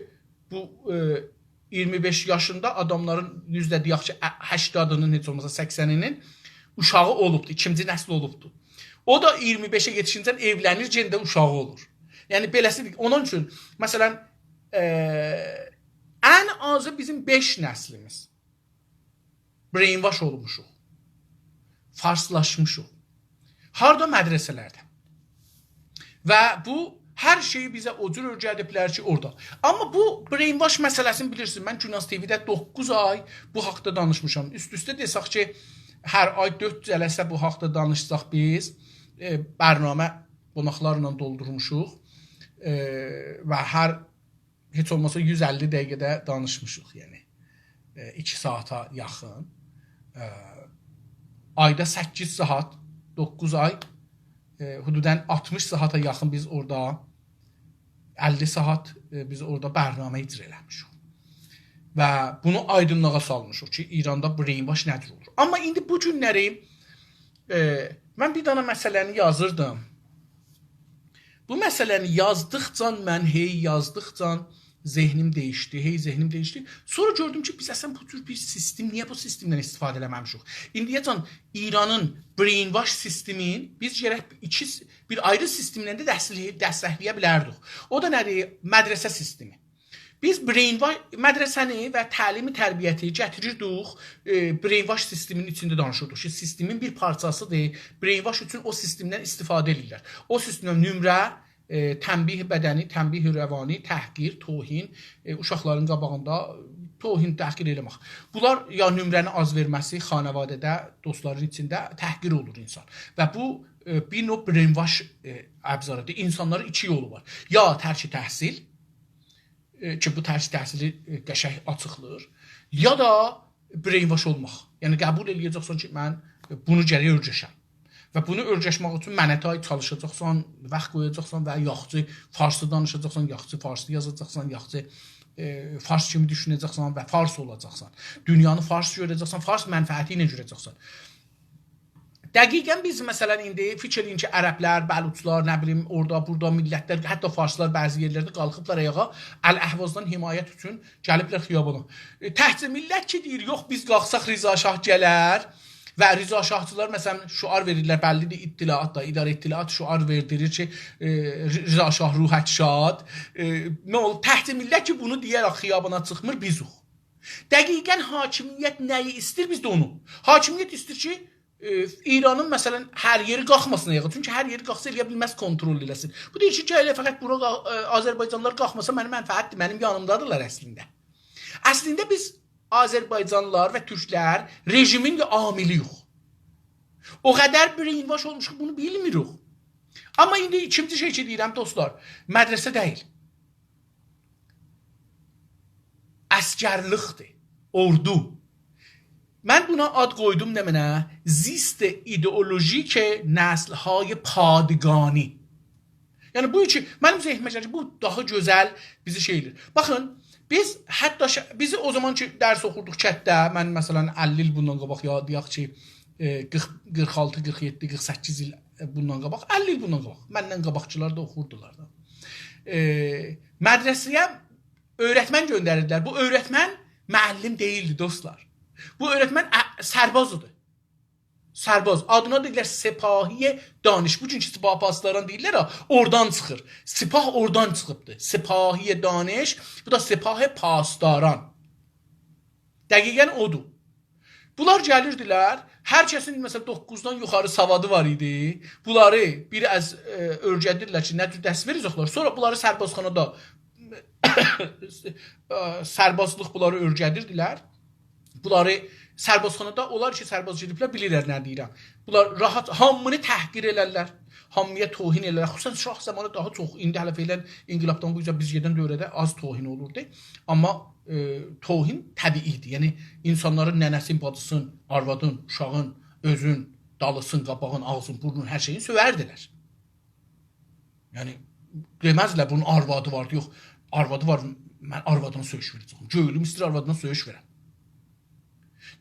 بو، ائ، اییرمی بئش یاشیندا آداملارین یوزده، دئیک کی، ا-، هشتادینین، هئچ اولماسا سکسنینین اوشاغی اولوبدو، ایکینجی نسل اولوبدو. او دا اییرمی بئشه یئتیشینجن ائولنیر، یئنه ده اوشاغی اولور. یعنی، بئله‌سی‌دیر. اونون اوچون، مثلاً، ائ، ان آزی بیزیم بئش نسلیمیز brainwash اولموشوق، فارسلاشمیشیق. هاردا؟ مدرسه‌لرده. و بو هر شئیی بیزه او جور اؤیره‌دیبلر کی، اورادا. آمما بو brainwash مسئله‌سینی بیلیرسینیز، من گوناز تی‌وی‌ده دوققوز آی بو حاقدا دانیشمیشام. اوست-اوسته دئسک کی، هر آی دؤرد جلسه بو حاقدا دانیشساق بیز، ائ، برنامه قوناقلارلا دولدورموشوق، ائ، و هر هئچ اولماسا یوز اللی دقیقه ده دانیشمیشیق، یعنی، ائ، ایکی ساعاتا یاخین. ائ، آیدا سککیز ساعات، دوققوز آی، ائ، حدوداً آلتمیش ساعاتا یاخین بیز اورادا، اللی ساعات، ائ، بیز اورادا برنامه اجرا ائله‌میشیک. و بونو آیدینلیغا سالمیشیق کی، ایراندا brainwash نه جور اولور. آمما ایندی بو گونلری، ائ، من بیر دنه مسئله‌نی یازیردیم. بو مسئله‌نی یازدیقجا من، هئی یازدیقجا ذهنیم دییشدی، هئی ذهنیم دییشدی. سونرا گؤردوم کی، بیز اصلاً بو جور بیر سیستم، نییه بو سیستمدن استفاده ائله‌مه‌میشیک؟ ایندییه‌جن ایرانین brainwash سیستمین بیز گرک ایکی س-، بیر آیری سیستمله ده دستکله‌یه، دستکله‌یه بیلردیک. او دا نه‌دیر؟ مدرسه سیستمی. بیز brainwash، مدرسه‌نی و تعلیم تربیتی گتیریردیک، ائ، brainwash سیستمینین ایچینده دانیشیردیق کی، سیستمین بیر پارچاسی‌دیر. Brainwash اوچون او سیستمدن استفاده ائدیرلر. او سیستمدن نمره، ائ، تنبیه بدنی، تنبیه روانی، تحقیر، توهین، ائ، اوشاقلارین قاباغیندا توهین، تحقیر ائله‌مک. بونلار یا نمره‌نی آز وئرمه‌سی، خانواده‌ده، دوستلارین ایچینده تحقیر اولور اینسان. و بو، ائ، بیر نوع brainwash، ائ، ابزاری‌دیر. اینسانلارین ایکی یولو وار. یا ترک تحصیل، ائ، کی، بو ترک تحصیلی، ائ، قشنگ آچیقلاییر، یا دا brainwash اولماق. یعنی، قبول ائله‌یه‌جکسن کی، من، ائ، بونو گرک اؤیرشم. و بونو اؤیرشمک اوچون منه تای چالیشاجاقسان، واخت قویاجاقسان و یاخشی فارسی دانیشاجاقسان، یاخشی فارسی یازاجاقسان، یاخشی، ائ، فارس کیمی دوشونه‌جکسن و فارس اولاجاقسان. دونیانی فارس گؤره‌جکسن، فارس منفعتی ایله گؤره‌جکسن. دقیقاً بیز، مثلاً، ایندی فیکیر ائله‌یین کی، عربلر، بلوچلار، نه بیلیم، اورادا، بورادا میللتلر، حتی فارسلار بعضی یئرلرده قالخیبلار آیاغا، الاحوازدان حمایت اوچون گلیبلر خیابانا. ائ، تکجه میللت کی، دئییر، «یوخ، بیز قالخساق رضا شاه گلر.» و رضا شاهچیلار، مثلاً، شعار وئریرلر، بللی‌دیر، اطلاعات دا، اداره اطلاعات شعار وئردیریر کی، ائ، رضا شاه روحت شاد. ائ، نه اولوب؟ تکجه میللت کی، بونو دئیه‌رک خیابانا چیخمیر، بیزوخ. دقیقاً حاکمیت نه‌یی ایستیر، بیز ده اونو. حاکمیت ایستیر کی، ائ، ایرانین، مثلاً، هر یئری قالخماسین آیاغا. چونکی هر یئری قالخسا، ائلیه بیلمز کنترل ائله‌سین. بو دئییر کی، گل ائله فقط بورا قال-، ائ، آذربایجانلیلار قالخماسا، منه منفعت‌دیر، منیم یانیمدادیرلار اصلینده. اصلینده بیز آذربایجانلیلار و تورکلر رژیمین عاملی‌یوخ. او قدر brainwash اولموشوق، بونو بیلمیریک. آمما ایندی ایکینجی شئی کی دئییرم، دوستلار، مدرسه دئییل. عسگرلیکدیر، اوردو. من بونا آد قویدوم نمنه؟ زیست ایدئولوژیک نسل‌های پادگانی. یعنی بو کی، منیم ذهنیمه گلیر کی، بو داها گؤزل بیزی شئی ائله‌ییر. باخین، بیز حتی ش-، بیزی او زامان کی، درس اوخوردوق کتده، من، مثلاً، اللی ایل بوندان قاباق، یا دئیک کی، ائ، قیرخ، قیرخ آلتی، قیرخ یئددی، قیرخ سککیز ایل، ائ، بوندان قاباق، اللی ایل بوندان قاباق، مندن قاباقکیلار دا اوخوردولار دا. ائ، مدرسه‌یه اؤیرتمن گؤندریردیلر. بو اؤیرتمن معلم دئییلدی، دوستلار. بو اؤیرتمن ا-، سرباز ایدی. سرباز. آدینا دئییرلر سپاهی دانش. بوگونکو سپاه پاسداران دئییرلر ها، اورادان چیخیر. سپاه اورادان چیخیبدیر. سپاهی دانش، بو دا سپاه پاسداران. دقیقاً اودور. بونلار گلیردیلر، هر کسین، مثلا، دوققوزدان یوخاری سوادی وار ایدی. بونلاری بیری از، ائ، اؤیره‌دیردیلر کی، نه جور درس وئره‌جکلر. سونرا بونلاری سربازخانادا، ائ، سربازلیق بونلاری اؤیره‌دیردیلر. بونلاری سربازخانادا، اونلار کی، سرباز گئدیبلر، بیلیرلر نه دئییرم. بونلار راحت هامینی تحقیر ائلرلر، هامییا توهین ائلرلر. خصوصاً شاه زامانی داها چوخ، ایندی هله فعلاً انقلابدان بو اوزه بیز گئدن دؤوره‌ده آز توهین اولوردو. آمما، ائ، توهین طبیعی ایدی. یعنی، اینسانلارین ننه‌سین، باجیسین، آروادین، اوشاغین، اؤزون، دالیسین، قاباغین، آغزین، بورنون، هر شئیین سؤیردیلر. یعنی، دئمزدیلر، بونون آروادی واردی، یوخ، آروادی وار، من آروادینا سؤیوش وئره‌جم. گؤیلوم ایسته‌ییر آروادینا سؤیوش وئرم.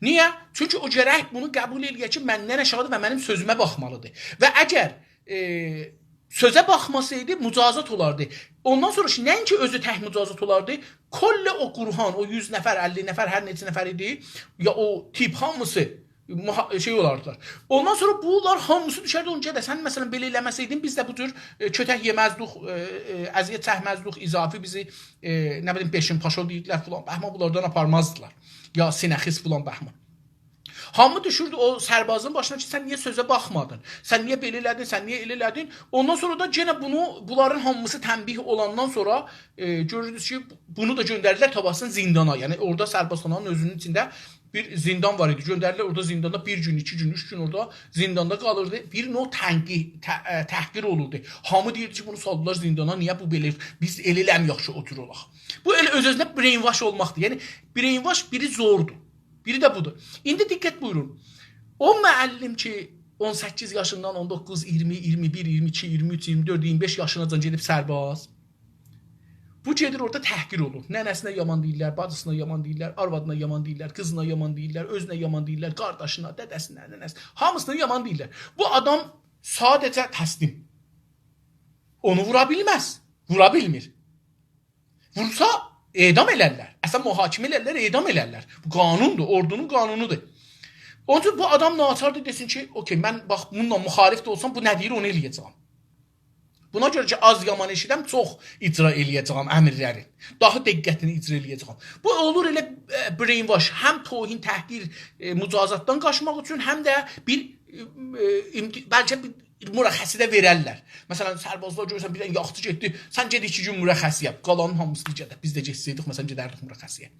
نییه؟ چونکی او گرک بونو قبول ائله‌یه کی، مندن آشاغیدیر و منیم سؤزومه باخمالیدیر. و اگر، ائ، سؤزه باخماسایدی، مجازات اولاردی. اوندان سونرا کی، نه‌اینکی اؤزو تک مجازات اولاردی، کل او گروهان، او یوز نفر، اللی نفر، هر نئچه نفر ایدی، یا او تیپ هامیسی مها-، شئی اولاردیلار. اوندان سونرا بونلار هامیسی دوشردی اونون گده. سن، مثلا، بئله ائله‌مه‌سئیدین، بیز ده بو جور، ائ، کؤتک یئمزدیک، ائ، ائ، اذیت چکمزدیک، اضافی بیزی، ائ، نه بیلیم، بئشین پاشو دئییردیلر فلان، بهمان بونلاردان آپارمازدیلار. یا سینه‌خیز فلان، بهمان. هامی دوشوردو او سربازین باشینا کی، سن نییه سؤزه باخمادین؟ سن نییه بئله ائله‌دین؟ سن نییه ائله ائله‌دین؟ اوندان سونرا دا یئنه بونو، بونلارین هامیسی تنبیه اولاندان سونرا، ائ، گؤروردونوز کی، بونو دا گؤندردیلر تاباسین زیندانا. یعنی، اورادا سربازخانانین اؤزونون ایچینده بیر زیندان وار ایدی. گؤندردیلر اورادا زینداندا بیر گون، ایکی گون، اوچ گون اورادا زینداندا قالیردی. بیر نوع تنقی-، ته-، ائ، تحقیر اولوردو. هامی دئییردی کی، بونو سالدیلار زیندانا، نییه بو بئله، بیز ائله ائله‌میریک کی، او جور اولاق. بو ائله اؤز-اؤزونه brainwash اولماقدیر. یعنی، brainwash بیری زوردور. بیری ده بودور. ایندی دقت بویورون. او معلم کی، اون سککیز یاشیندان اون دوققوز، اییرمی، اییرمی بیر، اییرمی ایکی، اییرمی اوچ، اییرمی دؤرد، اییرمی بئش یاشیناجان گئدیب سرباز، بو گئدیر اورادا تحقیر اولور. ننه‌سینه یامان دئییرلر، باجیسینا یامان دئییرلر، آروادینا یامان دئییرلر، قیزینا یامان دئییرلر، اؤزونه یامان دئییرلر، قارداشینا، دده‌سینه، ننه‌سینه، هامیسینا یامان دئییرلر. بو آدام ساده‌جه تسلیم. اونو وورا بیلمز. وورا بیلمیر. وورسا اعدام ائلرلر. اصلا محاکمه ائلرلر، اعدام ائلرلر. بو قانوندور، اوردونون قانونودور. اونون اوچون بو آدام ناچاردیر دئسین کی، اوکی، من باخ، بونونلا مخالف ده اولسام، بو نه دئییر، اونو ائله‌یه‌جم. بونا گؤره کی، آز یامان ائشیدم، چوخ اجرا ائله‌یه‌جم امرلری. داها دقتلی اجرا ائله‌یه‌جم. بو اولور ائله، ائ، brainwash، هم توهین، تحقیر، ائ، مجازاتدان قاچماق اوچون، هم ده بیر، ائ، ائ، امت-، بلکه بیر مرخصی ده وئررلر. مثلا، سربازلار گؤرورسن، بیر دنه یاخچی گئتدی، سن گئت ایکی گون مرخصی یاپ، قالانین هامیسینی گئده. بیز ده گئتسئیدیک، مثلا، گئدردیک مرخصی‌یه.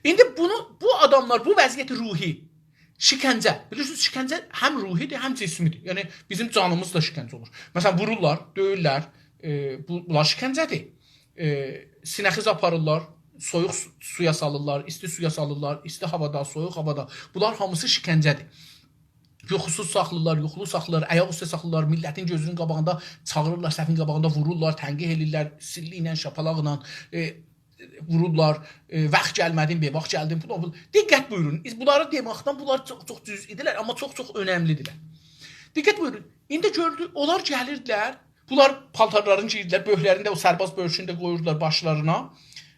ایندی بونو، بو آداملار، بو وضعیت روحی، شکنجه. بیلیرسینیز، شکنجه هم روحی‌دیر، هم جسمی‌دیر. یعنی، بیزیم جانیمیز دا شکنجه اولور. مثلا، وورورلار، دؤیورلر، ائ، بو، بونلار شکنجه‌دیر. ائ، سینه‌خیز آپاریرلار، سویوق سو-، سویا سالیرلار، ایستی سویا سالیرلار، ایستی هاوادا، سویوق هاوادا. بونلار هامیسی شکنجه‌دیر. یوخوسوز ساخلاییرلار، یوخولو ساخلاییرلار، آیاق اوسته ساخلاییرلار، میللتین گؤزونون قاباغیندا چاغیریرلار، صفین قاباغیندا وورورلار، تنقیح ائله‌ییرلر، سیللی ایله، شاپالاقلا، ائ، وورورلار، ائ، واخت گلمه‌دین، بئ، واخت گلدین، فلان، فلان. دقت بویورون، ایز-، بونلاری دئمکدن، بونلار چوخ، چوخ جزئی‌دیرلر، آمما چوخ، چوخ اؤنملی‌دیرلر. دقت بویورون، ایندی گؤردو، اونلار گلیردیلر، بونلار پالتارلارینی گئییردیلر، بؤرکلرینی ده، او سرباز بؤرکونو ده قویوردولار باشلارینا،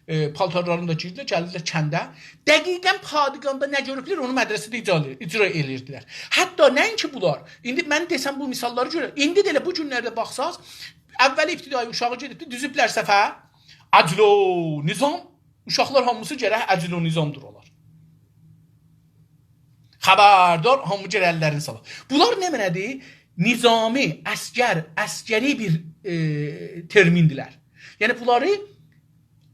ائ، پالتارلارینی دا گئییردیلر، گلیردیلر کنده. دقیقاً پادگاندا نه گؤروبلر، اونو مدرسه‌ده اجرا، اجرا ائله‌ییردیلر. حتی نه‌اینکی بونلار، ایندی من دئسم بو مثاللاری گؤرر، ایندی ده ائله بو گونلرده باخساز، اوّل ابتدایی اوشاغی گئدیبدی، دوزوبلر صفه، عدل و نظام، اوشاقلار هامیسی گرک عدل و نظام دورالار. خبردار، هامی گرک اللرینی سالا. بونلار نمنه‌دیر؟ نظامی، عسگر، عسگری بیر، ائ، ترمیندیرلر. یعنی، بونلاری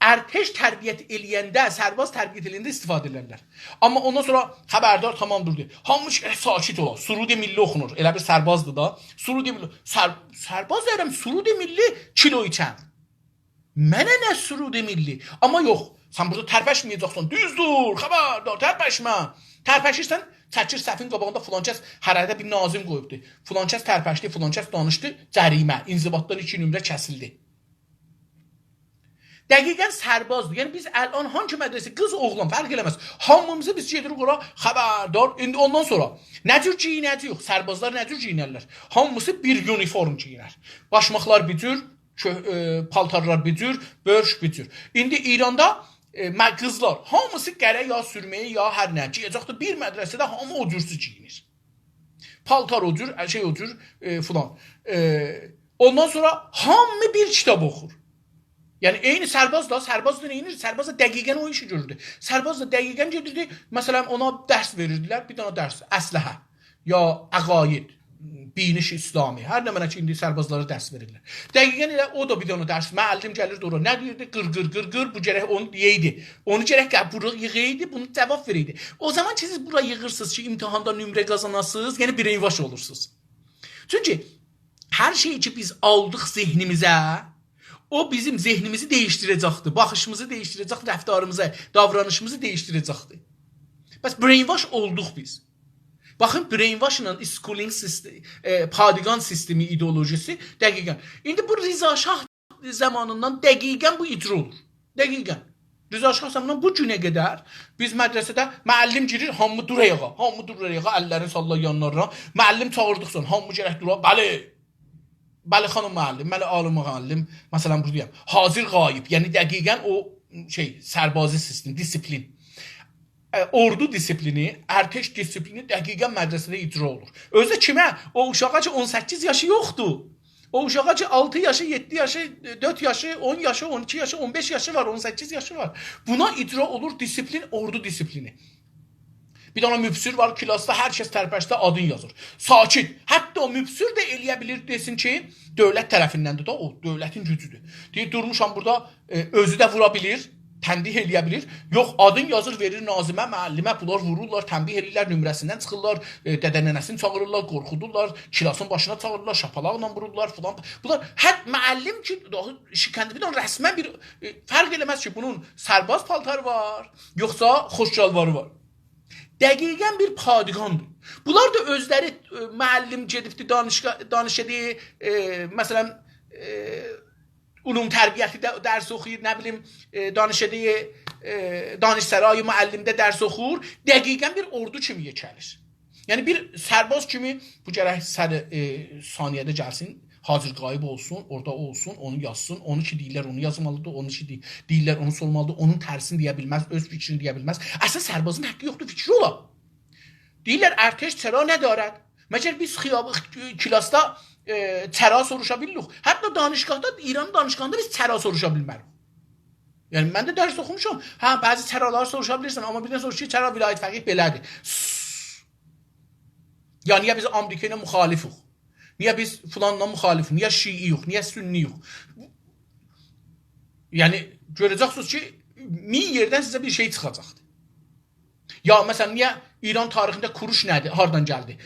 ارتش تربیت ائله‌ینده، سرباز تربیت ائله‌ینده استفاده ائدرلر. آمما اوندان سونرا خبردار، تامام، دوردو. هامی ش-، ساکت اولا. سرود ملی اوخونور. ائله بیر سربازدیر دا. سرود ملی. سر-، سرباز دئییرم، سرود ملی کیلو ایچن. منه نه سرود ملی؟ آمما یوخ، سن بورادا ترپشمه‌یه‌جکسن. دوز دور، خبردار، ترپشمه. ترپشیرسن، چکیر صفین قاباغیندا، فلان کس هره‌ده بیر ناظم قویوبدو. فلان کس ترپشدی، فلان کس دانیشدی، جریمه، انضباطدان ایکی نمره کسیلدی. دقیقاً سربازدیر. یعنی بیز الان هانسی مدرسه، قیز، اوغلان، فرق ائله‌مز. هامیمیزی بیز گئدیریک اورا، خبردار. ایندی اوندان سونرا نه جور گئیینه‌جه‌ییک؟ سربازلار نه جور گئیینرلر؟ هامیسی بیر اونیفورم گئیینر. باشماقلار بیر جور، کؤ-، ائ، پالتارلار بیر جور، بؤرک بیر جور. ایندی ایراندا، ائ، مه-، قیزلار هامیسی قره یا سورمه‌یی یا هر نه گئیه‌جکدیر. بیر مدرسه‌ده هامی او جورسو گئیینیر. پالتار او جور، شئی او جور، ائ، فلان. ائ، اوندان سونرا هامی بیر کیتاب اوخور. یعنی، عینی سرباز دا، سرباز دا نئینیر؟ سرباز دا دقیقاً او ایشی گؤروردو. سرباز دا دقیقاً گئدیردی، مثلاً، اونا درس وئریردیلر، بیر دنه درس، اسلحه، یا عقاید، بینش اسلامی، هر نمنه کی، ایندی سربازلارا درس وئریرلر. دقیقاً ائله او دا بیر دنه درس، معلم گلیردی اورا، نه دئییردی؟ قیر، قیر، قیر، قیر، بو گرک اونو دئیه‌یدی. اونو گرک گل-، بورا ییغایدی، بونو جواب وئره‌یدی. او زامان کی، سیز بورا ییغیرسینیز کی، امتحاندا نمره قازاناسینیز، یعنی brainwash اولورسونوز. چونکی هر شئی کی، بیز آلدیق ذهنیمیزه، او بیزیم ذهنیمیزی دییشدیره‌جکدیر، باخیشیمیزی دییشدیره‌جک، رفتاریمیزی، داورانیشیمیزی دییشدیره‌جکدیر. پس brainwash اولدوق بیز. باخین، brainwash ایله schooling سیستمی، ائ، پادگان سیستمی ایدئولوژیسی دقیقاً. ایندی بو رضا شاه زامانیندان دقیقاً بو اجرا اولور. دقیقاً. رضا شاه زامانیندان بو گونه قدر بیز مدرسه‌ده معلم گیریر، هامی دورور آیاغا، هامی دورور آیاغا، اللرینی ساللار یانلارینا. معلم چاغیردیقجا هامی گرک دورا، بلی، بلی، خانیم معلم، بلی، عالم معلم، مثلاً، بورادا دئیم، حاضر غایب، یعنی دقیقاً او شئی، سربازی سیستم، دیسیپلین. ائ، اوردو دیسیپلینی، ارتش دیسیپلینی دقیقاً مدرسه‌ده اجرا اولور. اؤزو ده کیمه؟ او اوشاغا کی، اون سککیز یاشی یوخدور. او اوشاغا کی، آلتی یاشی، یئددی یاشی، دؤرد یاشی، اون یاشی، اون ایکی یاشی، اون بئش یاشی وار، اون سککیز یاشی وار. بونا اجرا اولور دیسیپلین، اوردو دیسیپلینی. بیر دنه مبصر وار، کلاسدا هر کس ترپشده آدین یازیر. ساکت. حتی او مبصر ده ائلیه بیلیر، دئسین کی، دؤولت طرفیندندیر ده او، دؤولتین گوجودور. دئییر، دورموشام بورادا، ائ، اؤزو ده وورا بیلیر، تنبیه ائلیه بیلیر. یوخ، آدین یازیر، وئریر ناظمه، معلمه، بونلار وورورلار، تنبیه ائلیرلر، نمره‌سیندن چیخیرلار، ائ، دده ننه‌سینی چاغیریرلار، قورخودورلار، کلاسین باشینا چاغیریرلار، شاپالاقلا وورورلار فلان. بونلار حتی معلم کی، داها شکنجه، بیر دنه رسماً بیر، ائ، فرق ائله‌مز کی، بونون سرباز پالتاری وار، یوخسا خوش شالواری وار. دقیقاً بیر پادگاندیر. بونلار دا اؤزلری، ائ، معلم گئدیبدی دانشگاه، دانشکده، ائ، مثلاً، ائ، علوم تربیتی‌ده درس اوخویور، نه بیلیم، ائ، دانشکده، ائ، دانشسرای معلم‌ده درس اوخور، دقیقاً بیر اوردو کیمی یئکه‌لیر. یعنی بیر سرباز کیمی بو گرک سر، ائ، ثانیه‌ده گلسین، حاضر غایب اولسون، اورادا اولسون، اونو یازسین، اونو کی دئییرلر، اونو یازمالیدیر، اونو کی دئ-، دئییرلر، اونو سورمالیدیر، اونون ترسینی دئیه بیلمز، اؤز فیکرینی دئیه بیلمز. اصلاً سربازین حاققی یوخدور فیکری اولا. دئییرلر، ارتش چرا ندارد؟ مگر بیز خیاب-، کلاسدا، ائ، چرا سوروشا بیلیریک؟ حتی دانشگاهدا، ایران دانشگاهیندا بیز چرا سوروشا بیلمریک. یعنی، من ده درس اوخوموشام. هه، بعضی چرالاری سوروشا بیلیرسن، آمما بیردن سوروش کی، چرا ولایت فقیه بئله‌دیر؟ سس. یا نییه بیز آمریکا ایله مخالفوق؟ نییه بیز فلانلا مخالفوق؟ نییه شیعی‌یوخ؟ نییه سنی‌یوخ؟ یعنی، گؤره‌جکسینیز کی، مین یئردن سیزه بیر شئی چیخاجاقدیر. یا، مثلاً، نییه ایران تاریخینده کوروش نه‌دیر؟ هاردان گلدی؟ ائ،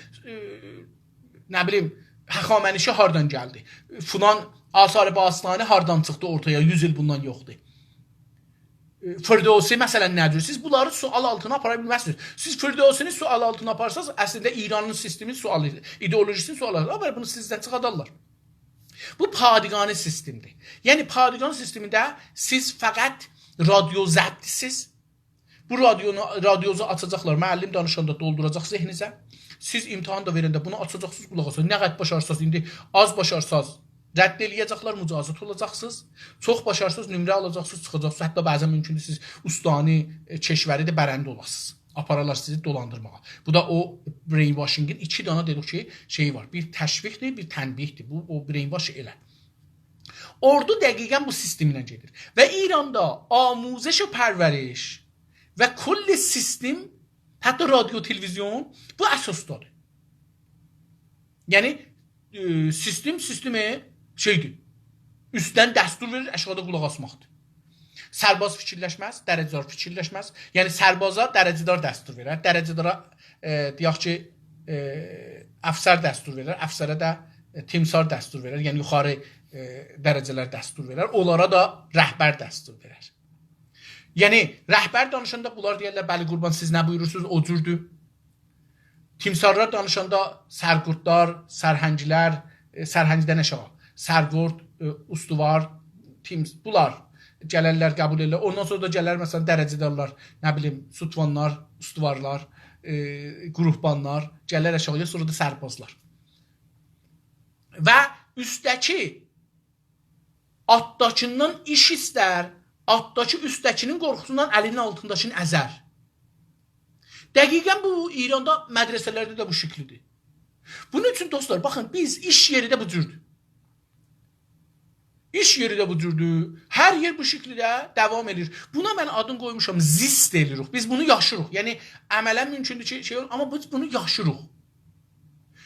نه بیلیم، هخامنشی هاردان گلدی؟ فلان آثار باستانی هاردان چیخدی اورتایا، یوز ایل بوندان یوخدور؟ ائ، فردوسی، مثلاً، نه‌دیر؟ سیز بونلاری سؤال آلتینا آپارا بیلمزسینیز. سیز فردوسی‌نی سؤال آلتینا آپارسانیز، اصلینده ایرانین سیستمینی سؤال، ایدئولوژی‌سینی سؤال آلتینا آپاریر، بونو سیزدن چیخادارلار. بو پادگانی سیستمدیر. یعنی، پادگان سیستمینده سیز فقط رادیو ضبط‌سیز، بو رادیونو، رادیونوزو آچاجاقلار، معلم دانیشاندا دولدوراجاق ذهنینیزه. سیز امتحان دا وئرنده بونو آچاجاقسینیز، قولاق آساجاقسینیز. نه قدر باشارساز، ایندی آز باشارساز، رد ائلیه‌جکلر، مجازات اولاجاقسینیز. چوخ باشارساز، نمره آلاجاقسینیز، چیخاجاقسینیز. حتی بعضاً مومکوندور سیز استانی، ائ، کشوری ده برنده اولاسینیز. آپارالار سیزی دولاندیرماغا. بو دا او brainwashing-ین ایکی دانا، دئدیک کی، شئیی وار. بیر تشویق‌دیر، بیر تنبیه‌دیر. بو، او brainwash ائله. اوردو دقیقاً بو سیستمینن گئدیر. و ایراندا آموزش و پرورش و کل سیستم، حتی رادیو، تلویزیون، بو اساسدادیر. یعنی، ائ، سیستم، سیستم شئیدیر. اوستدن دستور وئریر، آشاغیدا قولاق آسماقدیر. سرباز فیکیرلشمز، درجه‌دار فیکیرلشمز. یعنی، سربازا درجه‌دار دستور وئرر، درجه‌دارا، ائ، دئیک کی، ائ، افسر دستور وئرر، افسره ده، ائ، تیمسار دستور وئرر، یعنی یوخاری، ائ، درجه‌لر دستور وئرر، اونلارا دا رهبر دستور وئرر. یعنی، رهبر دانیشاندا بونلار دئیرلر، «بلی، قوربان، سیز نه بویورورسونوز، او جوردور.» تیمسارلار دانیشاندا سرگوردلار، سرهنگلر، ائ، سرهنگدن آشاغی، سرگورد، ائ، استوار، تیمس-، بونلار گلرلر، قبول ائدیرلر. اوندان سونرا دا گلر، مثلاً، درجه‌دارلار، نه بیلیم، ستوانلار، استوارلار، ائ، گروهبانلار، گلر آشاغییا، سونرا دا سربازلار. و اوستده‌کی آلتداکیندان ایش ایستر، آلتداکی اوستده‌کی‌نین قورخوسوندان الی‌نین آلتینداکینی ازر. دقیقاً بو ایراندا مدرسه‌لرده ده بو شکیلدیر. بونون اوچون دوستلار، باخین، بیز ایش یئری ده بو جوردور. ایش یئری ده بو جوردور. هر یئر بو شکیلده داوام ائدیر. بونا من آدین قویموشام، زیست ائله‌ییریک. بیز بونو یاشیریق. یعنی عملاً مومکوندور کی، شئی اول، آمما بیز بونو یاشیریق.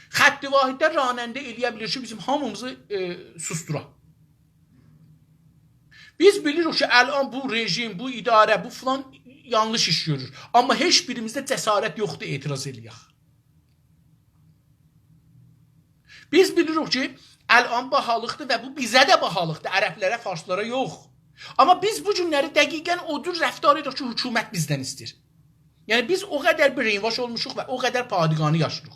خط واحدده راننده ائلیه بیلیر کی، بیزیم هامیمیزی، ائ، سوسدورا. بیز بیلیریک کی، الان بو رژیم، بو اداره، بو فلان یانلیش ایش گؤرور. آمما هئچ بیریمیزده جسارت یوخدور اعتراض ائلیک. بیز بیلیریک کی، الان باهالیقدیر و بو بیزه ده باهالیقدیر، عربلره، فارسلارا یوخ. آمما بیز بو گونلری دقیقاً او جور رفتار ائدیریک کی، حکومت بیزدن ایسته‌ییر. یعنی بیز او قدر brainwash اولموشوق و او قدر پادگانی یاشیریق.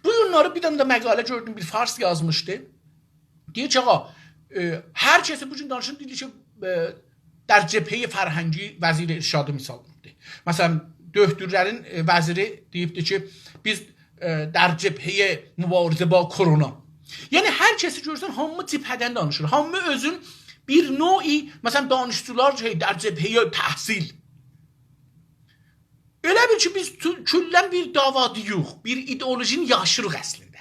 بو گونلری بیر دنه ده مقاله گؤردوم، بیر فارس یازمیشدی. دئییر کی، آغا، ائ، هر کسی بو گون دانیشیر، دئییر کی، ائ، در جبههٔ فرهنگی وزیر ارشادی مثال ووردو. مثلاً، دؤکتورلرین، ائ، وزیری دئییبدی کی، بیز، ائ، در جبههٔ مبارزه با کرونا. یعنی، هر کسی گؤرسن، هامی جبهه‌دن دانیشیر. هامی اؤزون بیر نوعی، مثلاً، دانشجولار شئی، در جبههٔ تحصیل. ائله بیل کی، بیز تو-، کلاً بیر دعوادایوخ، بیر ایدئولوژینی یاشیریق اصلینده.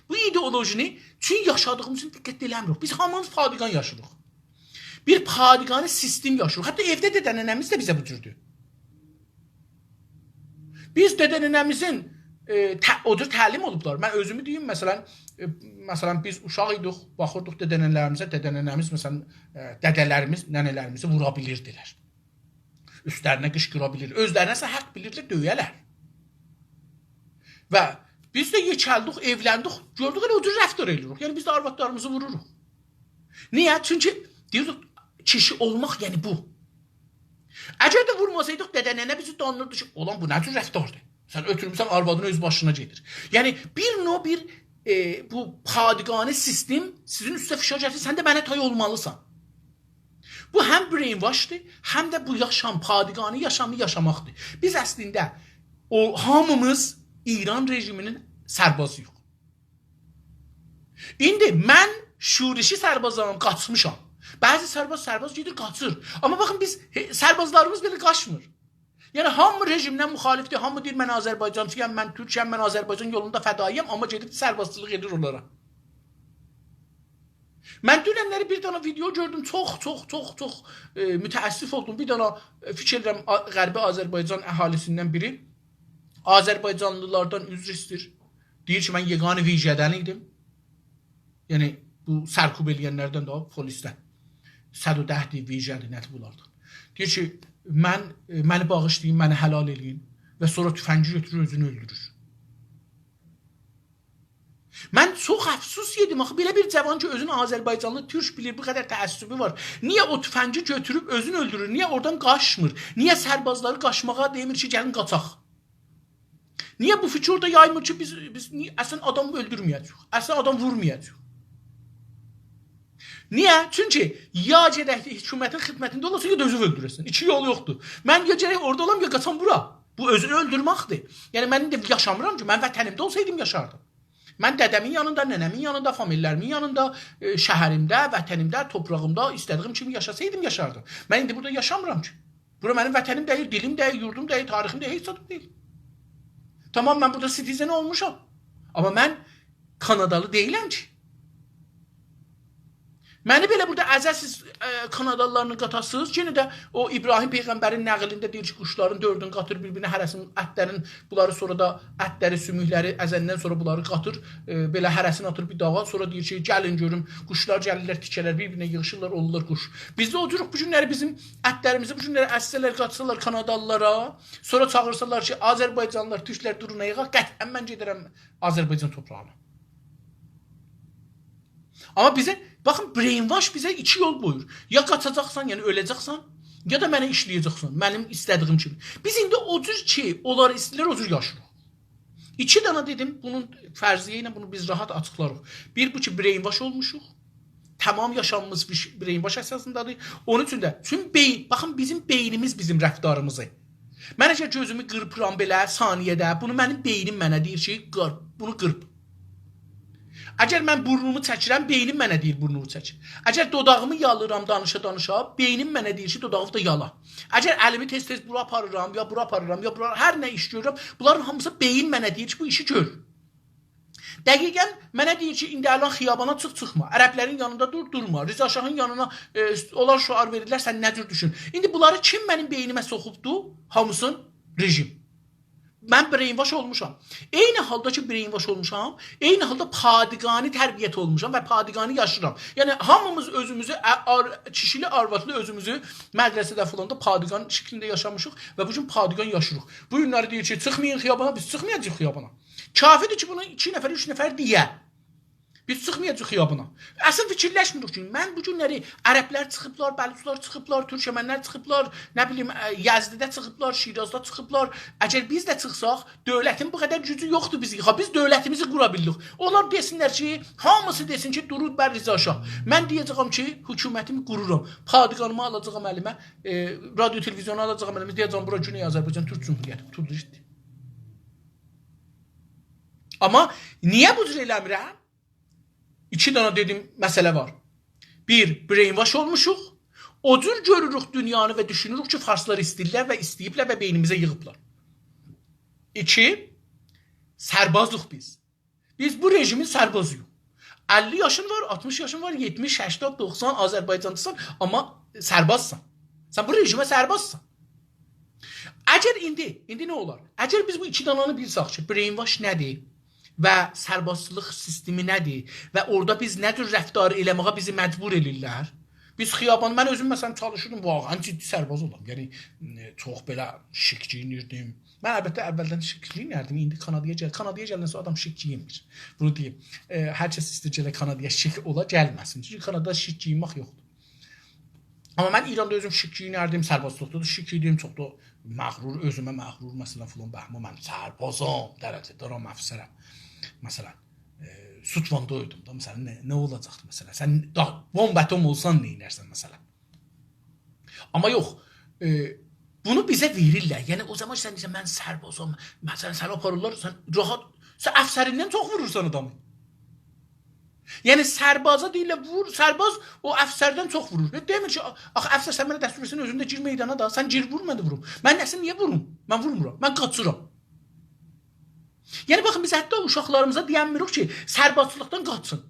بو ایدئولوژینی چون یاشادیغیمیز اوچون دقت ائله‌میریک. بیز هامیمیز پادگان یاشیریق. بیر پادگانی سیستم یاشیریق. حتی ائوده دده ننه‌میز ده بیزه بو جوردور. بیز دده ننه‌میزین، ائ، ته-، او جور تعلیم اولوبلار. من اؤزومو دئییم، مثلاً، ائ، مثلاً، بیز اوشاق ایدیک، باخیردیق دده ننه‌لریمیزه، دده ننه‌میز، مثلاً، ائ، دده‌لریمیز ننه‌لریمیزی وورا بیلیردیلر. اوستلرینه قیشقیرا بیلیر. اؤزلرینه ایسه حق بیلیردیلر، دؤیه‌لر. و بیز ده یئکلدیک، ائولندیک، گؤردوک، ائله او جور رفتار ائله‌ییریک. یعنی، بیز ده آروادلاریمیزی ووروروق. نییه؟ چونکی دئییردیک، کیشی اولماق، یعنی بو. اگر ده وورماسایدیق، دده ننه بیزی دانلیردی کی، «اولان، بو نه جور رفتاردیر؟ سن اؤتورموسن آروادینی، اؤز باشینا گئدیر.» یعنی، بیر نوع بیر، ائ، بو پادگانی سیستم سیزین اوسته فشار گتیریر، سن ده منه تای اولمالیسان. بو هم brainwashدیر، هم ده بو یاشام، پادگانی یاشامی یاشاماقدیر. بیز اصلینده او، هامیمیز ایران رژیمینین سربازی‌ییق. ایندی من شورشی سربازام، قاچمیشام. بعضی سرباز، سرباز گئدیر، قاچیر. آمما باخین، بیز، هئ، سربازلاریمیز بئله قاچمیر. یعنی، هامی رژیمدن مخالفدیر، هامی دئییر، «من آذربایجانچی‌یام، من تورکم، من آذربایجان یولوندا فدایی‌یام»، آمما گئدیب سربازچیلیق ائدیر اونلارا. من دوننلری بیر دنه ویدئو گؤردوم، چوخ، چوخ، چوخ، چوخ، ائ، متأسف اولدوم. بیر دنه، ائ، فیکیر ائدیرم، آ-، غربی آذربایجان اهالی‌سیندن بیری آذربایجانلیلاردان عذر ایسته‌ییر. دئییر کی، «من یگان ویژه‌دن ایدیم.» یعنی، بو سرکوب ائله‌ینلردن ده، او پلیسدن. صد و ده دئییر، ویژه‌دیر، نه‌دیر بونلاردان. دئییر کی، «من، ائ، منی باغیشلایین، منی حلال ائله‌یین.» و سونرا توفنگی گؤتورور، اؤزونو اؤلدورور. من چوخ افسوس یئدیم آخی، بئله بیر جوان کی، اؤزونو آذربایجانلی، تورک بیلیر، بو قدر تعصبو وار. نییه او توفنگی گؤتوروب اؤزونو اؤلدورور؟ نییه اورادان قاچمیر؟ نییه سربازلاری قاچماغا دئمیر کی، «گلین قاچاق»؟ نییه بو فیکری اورادا یایمیر کی، بیز، بیز نی-، اصلاً آدام اؤلدورمه‌یه‌جه‌ییک، اصلاً آدام وورمایاجاغیق؟ نییه؟ چونکی یا گرک حکومتین خدمتینده اولاسان، یا دا اؤزووو اؤلدوره‌سن. ایکی یول یوخدور. من یا گرک اورادا اولام، یا قاچام بورا. بو اؤزونو اؤلدورمکدیر. یعنی، من ایندی یاشامیرام کی، من وطنیمده اولسایدیم، یاشاردیم. من دده‌مین یانیندا، ننه‌مین یانیندا، فامیللریمین یانیندا، ائ، شهریمده، وطنیمده، توپراغیمدا ایسته‌دیگیم کیمی یاشاسایدیم، یاشاردیم. من ایندی بورادا یاشامیرام کی. بورا منیم وطنیم دئییل، دیلیم دئییل، یوردوم دئییل، تاریخیم دئییل، هئچ زادیم دئییل. تامام، من بورادا citizen اولموشام. آمما من کانادالی دئییلم کی. منی بئله بورادا ازه‌سیز، ائ، کانادالیلارلا قاتاسینیز. یئنه ده او ابراهیم پیغمبرین نقلینده دئییر کی، قوشلارین دؤردونو قاتیر بیر-بیرینه، هره‌سینین اتلرین، بونلاری سونرا دا اتلری، سوموکلری ازندن سونرا بونلاری قاتیر، ائ، بئله هره‌سینی آتیر بیر داغا. سونرا دئییر کی، «گلین گؤروم.» قوشلار گلیرلر، تیکه‌لر بیر-بیرینه ییغیشیرلار، اولورلار قوش. بیز ده او جوروق بو گونلری بیزیم اتلریمیزی بو گونلری ازسه‌لر، قاتسالار کانادالیلارا، سونرا چاغیرسالار کی، «آذربایجانلیلار، تورکلر، دورون آیاغا»، قطعاً من گئدرم آذربایجان توپراغینا. آمما بیزه، باخین، brainwash بیزه ایکی یول قویور. یا قاچاجاقسان، یعنی اؤله‌جکسن، یا دا منه ایشله‌یه‌جکسن، منیم ایسته‌دیگیم کیمی. بیز ایندی او جور کی، اونلار ایسته‌ییرلر، او جور یاشاییریق. ایکی دنه دئدیم، بونون فرضیه ایله بونو بیز راحت آچیقلاریق. بیر، بو کی، brainwash اولموشوق. تامام یاشامیمیز بیش-، brainwash اساسیندادیر. اونون اوچون ده، چون بئیین، باخین، بیزیم بئینیمیز بیزیم رفتاریمیزی. من اگر گؤزومو قیرپیرام بئله ثانیه‌ده، بونو منیم بئینیم منه دئییر کی، قیر-، بونو قیرپ. اگر من بورنومو چکیرم، بئینیم منه دئییر، بورنومو چک. اگر دوداغیمی یالیرام دانیشا-دانیشا، بئینیم منه دئییر کی، دوداغینی دا یالا. اگر الیمی تئز-تئز بورا آپاریرام، یا بورا آپاریرام، یا بورا، هر نه ایش گؤرورم، بونلارین هامیسی بئیین منه دئییر کی، بو ایشی گؤر. دقیقاً منه دئییر کی، ایندی الان خیابانا چیخ، چیخما. عربلرین یانیندا دور، دورما. رضا شاهین یانینا، ائ، اونلار شعار وئریرلر، سن نه جور دوشون. ایندی بونلاری کیم منیم بئینیمه سوخوبدو؟ هامیسین رژیم. من brainwash اولموشام. عینی حالدا کی brainwash اولموشام، عینی حالدا پادگانی تربیت اولموشام و پادگانی یاشیرام. یعنی هامیمیز اؤزوموزو، ا-، آر-، کیشیلی، آروادلی اؤزوموزو مدرسه‌ده فلاندا پادگان شکلینده یاشامیشیق و بو گون پادگان یاشیریق. بو گونلری دئییر کی، چیخمایین خیابانا، بیز چیخمایاجاغیق خیابانا. کافیدیر کی، بونو ایکی نفر، اوچ نفر دئیه. بیز چیخمایاجاغیق خیابانا. اصلا فیکیرلشمیریک کی، من بو گونلری عربلر چیخیبلار، بلوچلار چیخیبلار، تورکمنلر چیخیبلار، نه بیلیم، ائ، یزدده چیخیبلار، شیرازدا چیخیبلار. اگر بیز ده چیخساق، دؤولتین بو قدر گوجو یوخدور بیزی ییخا. بیز دؤولتیمیزی قورا بیلیریک. اونلار دئسینلر کی، هامیسی دئسین کی، «درود بر رضا شاه.» من دئیه‌جه‌یم کی، حکومتیمی قورورام. پادگانیمی آلاجاغام الیمه، ائ، رادیو تلویزیونو آلاجاغام الیمه، دئیه‌جم، «بورا گونئی آذربایجان تورک جمهوریتی، قوتولدو گئتدی.» آمما نییه بو جور ائله‌میرم؟ ایکی دنه دئدیم مسئله وار. بیر، brainwash اولموشوق. او جور گؤروروک دونیانی و دوشونوروک کی، فارسلار ایسته‌ییرلر و ایسته‌ییبلر و بئینیمیزه ییغیبلار. ایکی، سربازیق بیز. بیز بو رژیمین سربازی‌یوخ. اللی یاشین وار، آلتمیش یاشین وار، یئتمیش، هشتاد، دوخسان، آذربایجانلیسان، آمما سربازسان. سن بو رژیمه سربازسان. اگر ایندی، ایندی نه اولار؟ اگر بیز بو ایکی دانانی بیلسک کی، brainwash نه‌دیر و سربازلیق سیستمی نه‌دیر و اورادا بیز نه جور رفتار ائله‌مه‌یه بیزی مجبور ائله‌ییرلر؟ بیز خیابان، من اؤزوم مثلا چالیشیردیم واقعا جدی سرباز اولام. یعنی، ائ، چوخ بئله شیک گئیینیردیم. من البته اولدن شیک گئیینردیم، ایندی کانادایا گل-، کانادایا گلندن سونرا آدام شیک گئیینمیر. بونو دئییم. ائ، هر کس ایسته‌ییر گله کانادایا شیک اولا، گلمه‌سین. چونکی کانادادا شیک گئیینمک یوخدور. آمما من ایراندا اؤزوم شیک گئیینردیم، سربازلیقدا دا شیک ایدیم، چوخ دا مغرور، اؤزومه مغرور، مثلا، فلان بهمان، من سربازام، درجه‌دارام، افسرم. مثلا، ائ، سوت وان دویدوم دا، مثلا، نه، نه اولاجاقدی، مثلا؟ سن دا بمب اتم اولسان، نئینرسن، مثلا؟ آمما یوخ، ائ، بونو بیزه وئریرلر. یعنی، او زامان سن دئییرسن، «من سربازام.» مثلا، سنی آپاریرلار، سن راحت، سن افسریندن چوخ وورورسان آدامی. یعنی، سربازا دئییرلر، وور، سرباز او افسردن چوخ وورور. نه دئمیر کی، آ-، آخی افسر، سن منه دستور وئرسن، اؤزون ده گیر میدانا دا، سن گیر، وور، من ده ووروم. من اصلا نییه ووروم؟ من وورمورام، من قاچیرام. یعنی، باخین، بیز حتی اوشاقلاریمیزا دئیه‌نمیریک کی، سربازچیلیقدان قاچین.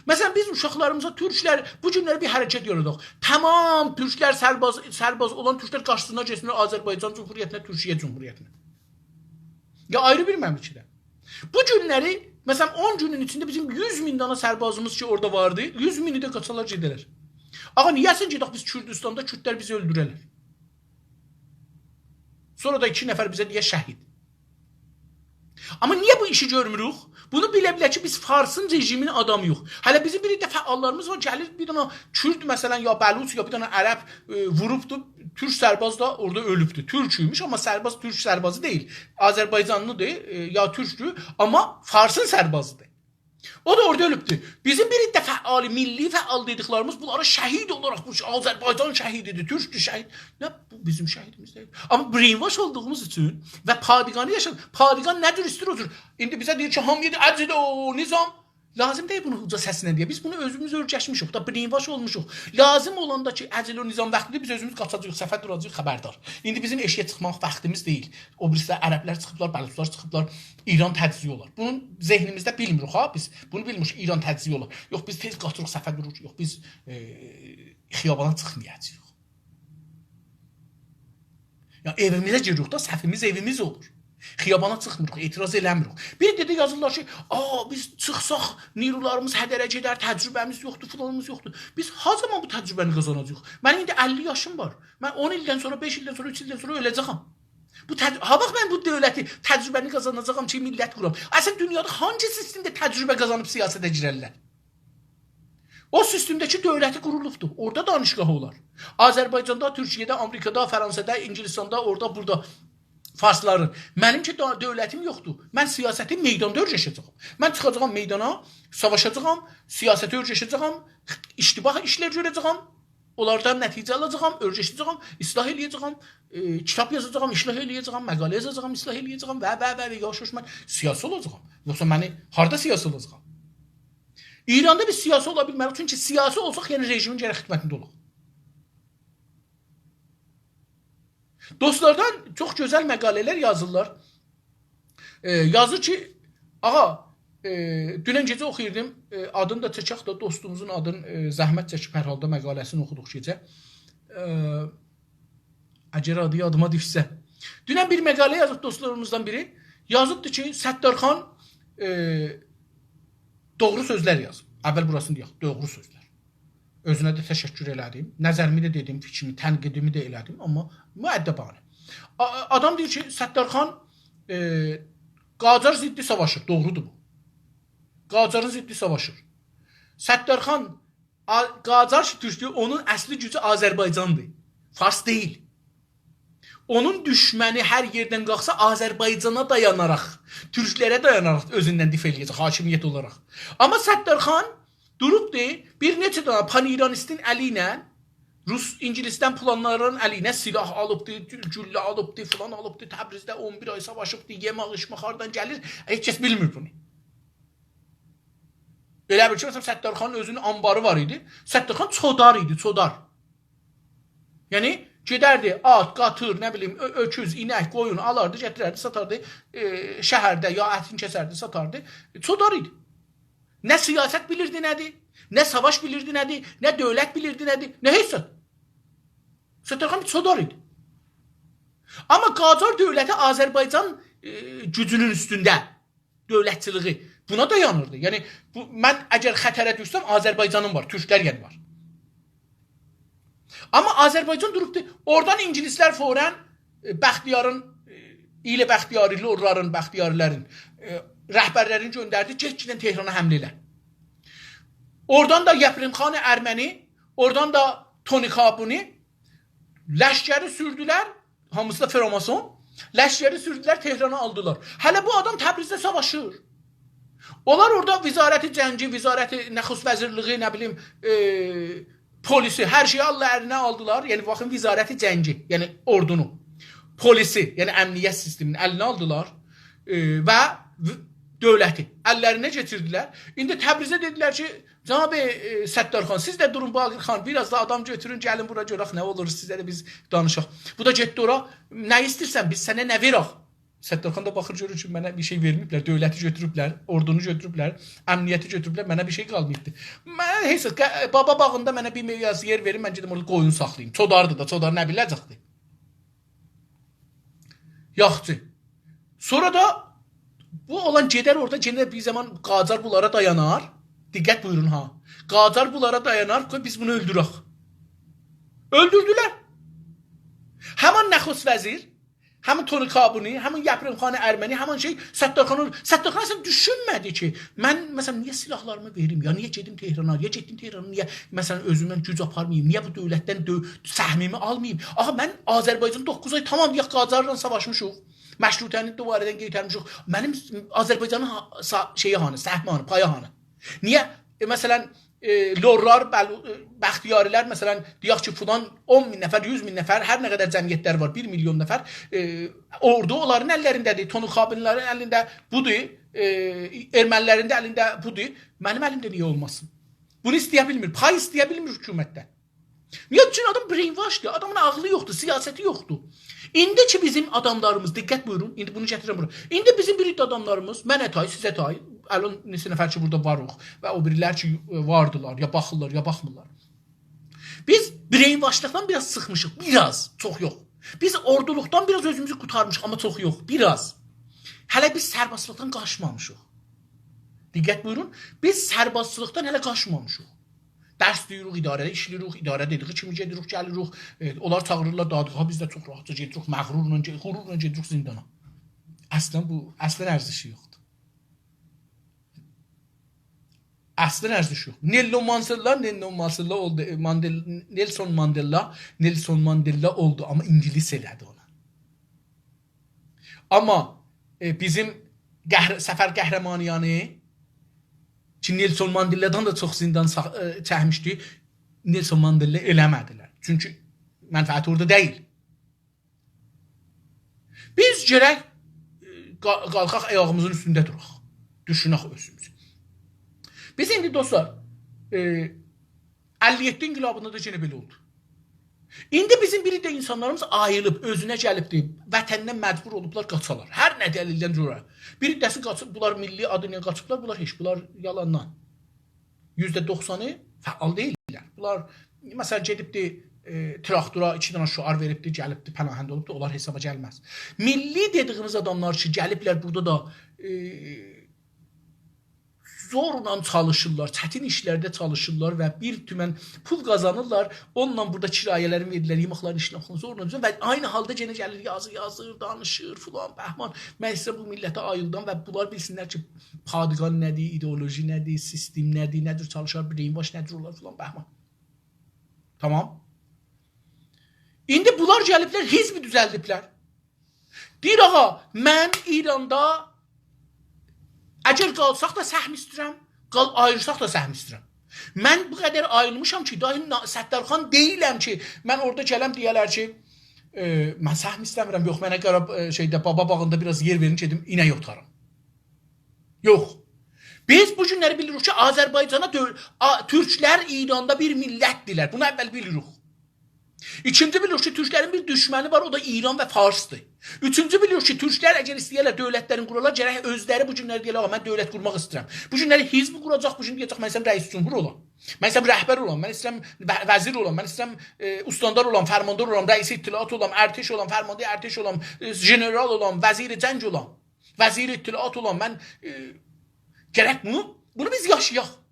مثلا، بیز اوشاقلاریمیزا تورکلر، بو گونلری بیر حرکت یاراداق. تمام تورکلر سرباز، سرباز اولان تورکلر قاچسینلار، گئتسینلر آذربایجان جمهوریتینه، تورکیه جمهوریتینه. یا آیری بیر مملکته. بو گونلری، مثلا، اون گونون ایچینده بیزیم یوز مین دانا سربازیمیز کی، اورادا واردی، یوز مینی ده قاچالار گئده‌لر. آغا، نییه‌سین گئدک بیز کوردوستاندا، کوردلر بیزی اؤلدوره‌لر؟ سونرا دا ایکی نفر بیزه دئیه شهید. آمما نییه بو ایشی گؤرموروک؟ بونو بیله-بیله کی، بیز فارسین رژیمین آدامی‌یوخ. هله بیزیم بیر عده فعاللاریمیز وار، گلیر بیر دنه کورد، مثلا، یا بلوچ، یا بیر دنه عرب، ائ، ووروبدو، تورک سرباز دا اورادا اؤلوبدو. تورک ایمیش، آمما سرباز تورک سربازی دئییل. آذربایجانلی‌دیر، ائ، یا تورکدور، آمما فارسین سربازی‌دیر. او دا اورادا اؤلوبدور. بیزیم بیر عده فعال، میللی فعال دئدیکلریمیز بونلارا شهید اولاراق، بو آذربایجان شهیدی‌دیر، تورکدور شهید. نه، بو بیزیم شهیدیمیز دئییل. آمما brainwash اولدوغوموز اوچون و پادگانی یاشا-، پادگان نه جور ایسته‌ییر او جور. ایندی بیزه دئییر کی، هامییا دئییر، «اجل و نظام.» لازیم دئییل بونو اوجا سسینن دئیه. بیز بونو اؤزوموز اؤیرشمیشیک، دا brainwash اولموشوق. لازیم اولاندا کی، «اجل و نظام» واختی‌دیر، بیز اؤزوموز قاچاجاغیق، صفه دوراجاغیق، خبردار. ایندی بیزیم ائشییه چیخماق واختیمیز دئییل. او بیریسی ده عربلر چیخیبلار، بلوچلار چیخیبلار، ایران تجزیه اولار. بونو ذهنیمیزده بیلمیریک ها بیز. بونو بیلمیریک، ایران تجزیه اولار. یوخ، بیز تئز قاچیریق، صفه دوروروق. یوخ، بیز، ائ، خیابانا چیخمایاجاغیق. یا ائویمیزه گیریریک دا، صفیمیز ائویمیز اولور. خیابانا چیخمیریق، اعتراض ائله‌میریک. بیر عده ده یازیرلار کی، «آ، بیز چیخساق نیرولاریمیز هدره گئدر، تجربه‌میز یوخدور، فلانیمیز یوخدور.» بیز ها زامان بو تجربه‌نی قازاناجاغیق؟ منیم ایندی اللی یاشیم وار. من اون ایلدن سونرا، بئش ایلدن سونرا، اوچ ایلدن سونرا اؤله‌جه‌یم. بو تج-، ها واخت من بو دؤولتی، تجربه‌نی قازاناجاغام کی، میللت قورام؟ اصلا، دونیادا هانسی سیستمده تجربه قازانیب سیاسته گیررلر؟ او سیستمده کی، دؤولتی قورولوبدور. اورادا دانشگاه اولار. آذربایجاندا، تورکیه‌ده، آمریکادا، فرانسادا، انگلستاندا، اورادا، بورادا فارسلارین. منیم کی، دا-، دؤولتیم یوخدور. من سیاستی میداندا اؤیرشه‌جه‌یم. من چیخاجاغام میدانا، ساواشاجاغام، سیاستی اؤیرشه‌جه‌یم، اشتباه ایشلر گؤره‌جه‌یم، اونلاردان نتیجه آلاجاغام، اؤیرشه‌جه‌یم، اصلاح ائله‌یه‌جه‌یم، ائ، کیتاب یازاجاغام، اصلاح ائله‌یه‌جه‌یم، مقاله یازاجاغام، اصلاح ائله‌یه‌جه‌یم و، و، و، و، یاواش-یاواش من سیاسی اولاجاغام. یوخسا منی هاردا سیاسی اولاجاغام؟ ایراندا بیز سیاسی اولا بیلمه‌ریک، چونکی سیاسی اولساق، یعنی رژیمین گرک خدمتینده اولاق. دوستلاردان چوخ گؤزل مقاله‌لر یازیرلار. ائ، یازیر کی، آغا، ائ، دونن گئجه اوخویوردوم. ائ، آدینی دا چکک ده، دوستوموزون آدینی، ائ، زحمت چکیب هر حالدا مقاله‌سینی اوخودوق گئجه. ائ، اگر آدی یادیما دوشسه. دونن بیر مقاله یازیب دوستلاریمیزدان بیری. یازیبدی کی، ستارخان، ائ، دوغرو سؤزلر یازیب. اول بوراسینی دئیک، دوغرو سؤزلر. اؤزونه ده تشکر ائله‌دیم. نظریمی ده دئدیم، فیکریمی، تنقیدیمی ده ائله‌دیم، آمما مؤدبانه. آ-، آدام دئییر کی، ستارخان، ائ، قاجار ضدی ساواشیر. دوغرودور بو. قاجارین ضدی ساواشیر. ستارخان، آ-، قاجار کی تورکدور، اونون اصلی گوجو آذربایجاندیر. فارس دئییل. اونون دوشمنی هر یئردن قالخسا آذربایجانا دایاناراق، تورکلره دایاناراق اؤزوندن دفاع ائله‌یه‌جک حاکمیت اولاراق. آمما ستارخان دوروبدور، بیر نئچه دنه پان‌ایرانیستین الی ایله، روس، اینگیلیسدن پولانلارین الی ایله سلاح آلیبدی، گول-، گولله آلیبدی، فلان آلیبدی، تبریزده اون بیر آی ساواشیبدی، یئمک، ایچمک هاردان گلیر، هئچ کس بیلمیر بونو. ائله بیل کی، مثلا، ستارخانین اؤزونون آنباری وار ایدی. ستارخان چودار ایدی، چودار. یعنی، گئدردی، آت، قاتیر، نه بیلیم، اؤ-، اؤکوز، اینک، قویون آلاردی، گتیرردی، ساتاردی، ائ، شهرده یا اتین کسردی، ساتاردی. چودار ایدی. نه سیاست بیلیردی نه‌دیر، نه ساواش بیلیردی نه‌دیر، نه دؤولت بیلیردی نه‌دیر، نه هئچ زاد. ستارخان بیر چودار ایدی. آمما قاجار دؤولتی آذربایجان، ائ، گوجونون اوستونده. دؤولتچیلیگی بونا دایانیردی. یعنی، بو، من اگر خطره دوشسم، آذربایجانیم وار، تورکلر یعنی وار. آمما آذربایجان دوروبدو، اورادان اینگیلیسلر فوراً، ائ، بختیارین، ائ، ایل بختیاری، لورلارین، بختیاری‌لرین، ائ، رهبرلرینی گؤندردی، گئتگینن تهرانا حمله ائله. اورادان دا یپرم خان ارمنی، اورادان دا تونی کابونی لشکری سوردولر، هامیسی دا فراماسون. لشکری سوردولر، تهرانی آلدیلار. هله بو آدام تبریزده ساواشیر. اونلار اورادا وزارت جنگی، وزارت نخست وزیرلیگی، نه بیلیم، ائ، پلیسی، هر شئیی آلدیلار، الینه آلدیلار. یعنی، باخین، وزارت جنگی، یعنی اوردونو، پلیسی، یعنی امنیت سیستمینی الینه آلدیلار، ائ، و و-، دؤولتی اللرینه کئچیردیلر. ایندی تبریزه دئدیلر کی، جناب، ائ، ستارخان، سیز ده دورون، باقرخان، بیر آز دا آدام گؤتورون، گلین بورا گؤرک نه اولور، سیزه ده بیز دانیشاق. بو دا گئتدی اورا، نه ایسته‌ییرسن، بیز سنه نه وئرک؟ ستارخان دا باخیر، گؤرور کی، منه بیر شئی وئرمه‌ییبلر، دؤولتی گؤتوروبلر، اوردونو گؤتوروبلر، امنیتی گؤتوروبلر، منه بیر شئی قالماییبدی. منه هئچ، ق-، بابا باغیندا منه بیر مئیاز یئر وئرین، من گئدیم اورادا قویون ساخلاییم. چوداردی دا، چودار نه بیله‌جکدی؟ یاخشی. سونرا دا بو اولان گئدر اورادا، یئنه بیر زامان قاجار بونلارا دایانار. دقت بویورون ها. قاجار بونلارا دایانار، قوی بیز بونو اؤلدورک. اؤلدوردولر. همین نخست وزیر، همین تونی کابونی، همین یپرم خان ارمنی، همین شئی ستارخان اؤلدور-، ستارخان اصلاً دوشونمه‌دی کی، من، مثلاً، نییه سلاحلاریمی وئریم، یا نییه گئدیم تهرانا، یا گئتدیم تهرانا، نییه، مثلاً، اؤزومدن گوج آپارماییم، نییه بو دؤولتدن دؤ-، سهمیمی آلماییم؟ آخی من آذربایجان دوققوز آی تامام، دئیک، قاجارلا ساواشمیشیق، مشروطه‌نی دوباره‌دن قئیترمیشیک. منیم آذربایجانین ها-، سا-، شئیی هانی، سهمی هانی، پایی هانی؟ نییه، ائ، مثلاً، ائ، لورلار، بلو-، ائ، بختیاری‌لر، مثلاً، دئیک کی، فلان اون مین نفر، یوز مین نفر، هر نه قدر جمعیتلری وار، بیر میلیون نفر، ائ، اوردو اونلارین اللرینده‌دیر، تونی کابونی‌لرین الینده بودور، ائ، ارمنی‌لرین ده الینده بودور. منیم الیمده نییه اولماسین؟ بونو ایسته‌یه بیلمیر، پای ایسته‌یه بیلمیر حکومتدن. نییه؟ چونکی آدام brainwashدیر، آدامین عاغلی یوخدور، سیاستی یوخدور. ایندی کی بیزیم آداملاریمیز، دقت بویورون، ایندی بونو گتیریرم بورا. ایندی بیزیم بیر عده آداملاریمیز، منه تای، سیزه تای، الان نئچه نفر کی بورادا واریق و او بیریلر کی، ائ، واردیلار، یا باخیرلار، یا باخمیرلار. بیز brainwashلیقدان بیر آز چیخمیشیق، بیر آز، چوخ یوخ. بیز اوردولوقدان بیر آز اؤزوموزو قوتارمیشیق، آمما چوخ یوخ، بیر آز. هله بیز سربازلیقدان قاچمامیشیق. دقت بویورون، بیز سربازچیلیقدان هله قاچمامیشیق. درس دئییریک، اداره‌ده ایشله‌ییریک، اداره دئدیگی کیمی گئدیریک، گلیریک. ائ، اونلار چاغیریرلار، دادیغا بیز ده چوخ راحتجا گئدیریک، مغرورلا گئ-، غرورلا گئدیریک زندانا. اصلاً بو، اصلاً ارزشی یوخدور. اصلاً ارزشی یوخ. نلسون ماندلا، نلسون ماندلا اولدو، ائ، ماندل-، نلسون ماندلا، نلسون ماندلا اولدو، آمما اینگیلیس ائله‌دی اونو. آمما، ائ، بیزیم قهر-، صفر قهرمانیانی کی، نلسون ماندلادان دا چوخ زندان سا-، ائ، چکمیشدی، نلسون ماندلا ائله‌مه‌دیلر. چونکی منفعتی اورادا دئییل. بیز گرک، ائ، قا-، قالخاق، آیاغیمیزین اوستونده دوراق. دوشونک اؤزوموزو. بیز ایندی، دوستلار، ائ، اللی یئددی انقلابیندا دا یئنه بئله اولدو. ایندی بیزیم بیر عده اینسانلاریمیز آییلیب، اؤزونه گلیبدیر، وطنیندن مجبور اولوبلار قاچالار. هر نه دلیلدن جوره. بیر عده‌سی قاچیب، بونلار میللی آدی ایله قاچیبلار، بونلار هئچ، بونلار یالاندان. یوزده دوخسانی فعال دئییللر. بونلار، مثلا، گئدیبدی، ائ، تراکتورا ایکی دنه شعار وئریبدی، گلیبدی، پناهنده اولوبدو، اونلار حسابا گلمز. میللی دئدیگیمیز آداملار کی، گلیبلر بورادا دا، ائ، زورلا چالیشیرلار، چتین ایشلرده چالیشیرلار و بیر تومن پول قازانیرلار، اونونلا بورادا کرایه‌لرینی وئریرلر، یئمکلرین ایشینی آپاریر، زورلا دوزن و عینی حالدا یئنه گلیر، یازیر، یازیر، دانیشیر، فلان، بهمان. من ایسته‌ییرم بو میللتی آییلدام و بونلار بیلسینلر کی، پادگان نه‌دیر، ایدئولوژی نه‌دیر، سیستم نه‌دیر، نه جور چالیشار، brainwash نه جور اولار، فلان، بهمان. تامام. ایندی بونلار گلیبلر، حزب دوزلدیبلر. دئییر، آغا، من ایراندا اگر قالساق دا سهم ایسته‌ییرم، قال-، آییلساق دا سهم ایسته‌ییرم. من بو قدر آییلمیشام کی، دایم نا-، ستارخان دئییلم کی، من اورادا گلم دئیه‌لر کی، ائ، من سهم ایسته‌میرم، یوخ، منه قارا، ائ، شئیده، بابا باغیندا بیر آز یئر وئرین، گئدیم اینک اوتاریرام. یوخ. بیز بو گونلری بیلیریک کی، آذربایجانا دؤ-، آ-، تورکلر ایراندا بیر میللتدیرلر. بونو اول بیلیریک. ایکینجی بیلیریک کی، تورکلرین بیر دوشمنی وار، او دا ایران و فارسدیر. اوچونجو بیلیریک کی، تورکلر اگر ایسته‌یه‌لر دؤولتلرین قورالار، گرک اؤزلری بو گونلری دئیه‌لر، «آغا، من دؤولت قورماق ایسته‌ییرم.» بو گونلری حزب قوراجاق، بو گون دئیه‌جک، «من ایسته‌ییرم رئیس جمهور اولام. من ایسته‌ییرم وه-، وزیر اولام، من ایسته‌ییرم، ائ، استاندار اولام، من ایسته‌ییرم، ائ، استاندار اولام، فرماندار اولام، رئیس اطلاعات اولام، ارتش اولام، فرمانده ارتش اولام، ائ، ژنرال اولام، وزیر جنگ اولام، وزیر اطلاعات اولام.» من، ائ، گرک بونو، بونو بیز یاشایاق.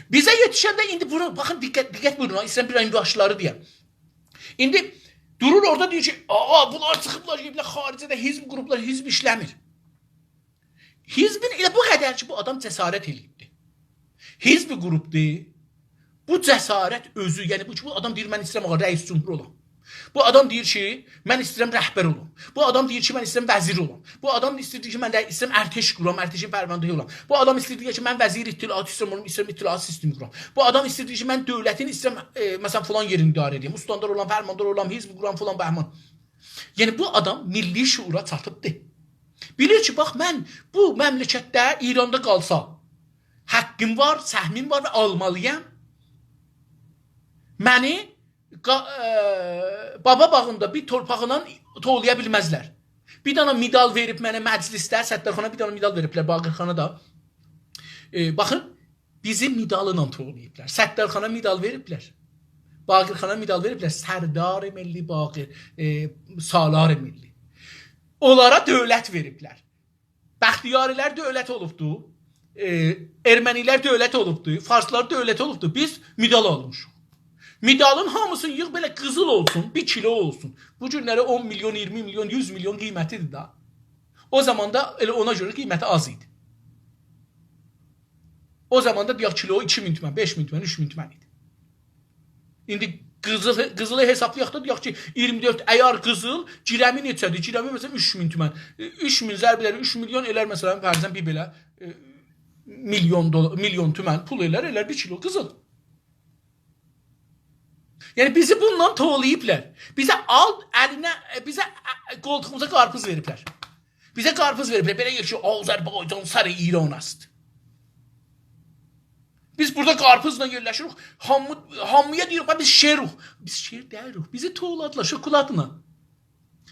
بیزه یئتیشنده ایندی بونو، باخین، دقت، دقت بویورون ها، ایسته‌ییرم بیر آن یاشلاری دئیم. ایندی دورور اورادا دئییر کی، «آغا، بونلار چیخیبلار، گئدیبلر خارجه‌ده حزب قوروبلار، حزب ایشله‌میر.» حزبین ائله بو قدر کی، بو آدام جسارت ائله‌ییبدی. حزب قوروبدو، بو جسارت اؤزو، یعنی بو کی، بو آدام دئییر، «من ایسته‌ییرم، آغا، رئیس جمهور اولام.» بو آدام دئییر کی، «من ایسته‌ییرم رهبر اولام.» بو آدام دئییر کی، «من ایسته‌ییرم وزیر اولام.» بو آدام ایسته‌ییر کی، «من ده ایسته‌ییرم ارتش قورام، ارتشین فرماندهی اولام.» بو آدام ایسته‌ییر دئییر کی، «من وزیر اطلاعات ایسته‌ییرم، اولام، ایسته‌ییرم اطلاعات سیستمی قورام.» بو آدام ایسته‌ییر دئییر کی، «من دؤولتین ایسته‌ییرم، ائ، مثلا، فلان یئرینی اداره ائدیم، استاندار اولام، فرماندار اولام، حزب قورام، فلان بهمان.» یعنی بو آدام میللی شعورا چاتیبدی. بیلیر کی، باخ، من بو مملکتده، ایراندا قالسام، حاققیم وار، سهمیم وار و آلمالی‌یام. منی قا-، ائ، بابا باغیندا بیر تورپاغیندان توولایا بیلمزلر. بیر دنه مدال وئریب منه مجلسده، ستارخانا بیر دنه مدال وئریبلر، باقرخانا دا. ائ، باخین، بیزی مداللا توولاییبلار. ستارخانا مدال وئریبلر. باقرخانا مدال وئریبلر. سردار ملی باقر، ائ، سالار ملی. اونلارا دؤولت وئریبلر. بختیاری‌لر دؤولت اولوبدو. ائ، ارمنی‌لر دؤولت اولوبدو. فارسلار دؤولت اولوبدو. بیز مدال آلمیشیق. مدالین هامیسینی ییغ، بئله قیزیل اولسون، بیر کیلو اولسون. بو گونلری اون میلیون، اییرمی میلیون، یوز میلیون قیمتیدیر ده. او زامان دا ائله اونا گؤره قیمتی آز ایدی. او زامان دا دئیک کیلو ایکی مین تومن، بئش مین تومن، اوچ مین تومن ایدی. ایندی قیزیل، قیزیلی حسابلایاق دا، دئیک کی، اییرمی دؤرد عیار قیزیل، گرمی نئچه‌دیر؟ گرمی، مثلا، اوچ مین تومن. ائ، اوچ مین ضرب ائلر اوچ میلیون، ائلر، مثلا، فرضاً بیر بئله، ائ، میلیون دلار، میلیون تومن پول ائلر، ائلر بیر کیلو قیزیل. یعنی بیزی بونونلا توولاییبلار. بیزه آل الینه، ائ، بیزه، ائ، قولتوغوموزا قارپیز وئریبلر. بیزه قارپیز وئریبلر. بئله یئر کی، «آذربایجان سر ایران است.» بیز بورادا قارپیزلا یئرلشیریک. هامی، هامییا دئییریک، «باخ، بیز شئروخ.» بیز شئر دئییلیک. بیزی توولادیلار شوکولادلا.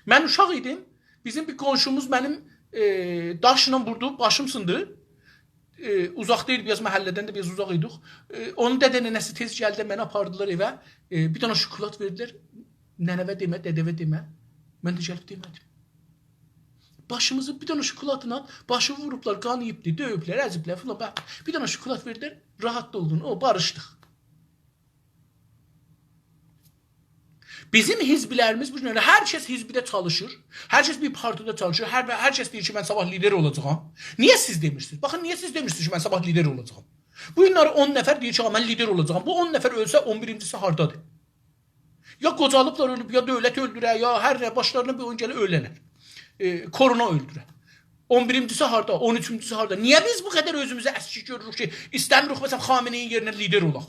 من اوشاق ایدیم. بیزیم بیر قونشوموز منیم، ائ، داشلا ووردو، باشیم سیندی. ائ، اوزاق دئییل، بیر آز محله‌دن ده بیر آز اوزاق ایدیک. ائ، اونون دده ننه‌سی تئز گلدی، منی آپاردیلار ائوه. ائ، بیر دنه شوکولاد وئردیلر. ننه‌وه دئمه، دده‌وه دئمه. من ده گلیب دئمه‌دیم. باشیمیزی بیر دنه شوکولادلا باشی ووروبلار، قاناییبدی، دؤیوبلر، ازیبلر فلان. باخ، بیر دنه شوکولاد وئردیلر، راحت دا اولدون، او، باریشدیق. بیزیم حزبلریمیز بو گونلری، هر کس حزبده چالیشیر، هر کس بیر پارتیده چالیشیر، هر، هر کس دئییر کی، «من صاباح لیدر اولاجاغام.» نییه سیز دئمیرسینیز؟ باخین، نییه سیز دئمیرسینیز کی، «من صاباح لیدر اولاجاغام»؟ بو گونلری اون نفر دئییر کی، «آغا، من لیدر اولاجاغام.» بو اون نفر اؤلسه، اون بیرینجیسی هاردادیر؟ یا قوجالیبلار، اؤلوب، یا دؤولت اؤلدوره، یا هر نه، باشلارینا بیر اویون گله، اؤله‌لر. ائ، کرونا اؤلدوره. اون بیرینجیسی هاردا، اون اوچونجوسو هاردا؟ نییه بیز بو قدر اؤزوموزو اسکیک گؤروروک کی، ایسته‌میریک، مثلا، خامنه‌ای‌نین یئرینه لیدر اولاق؟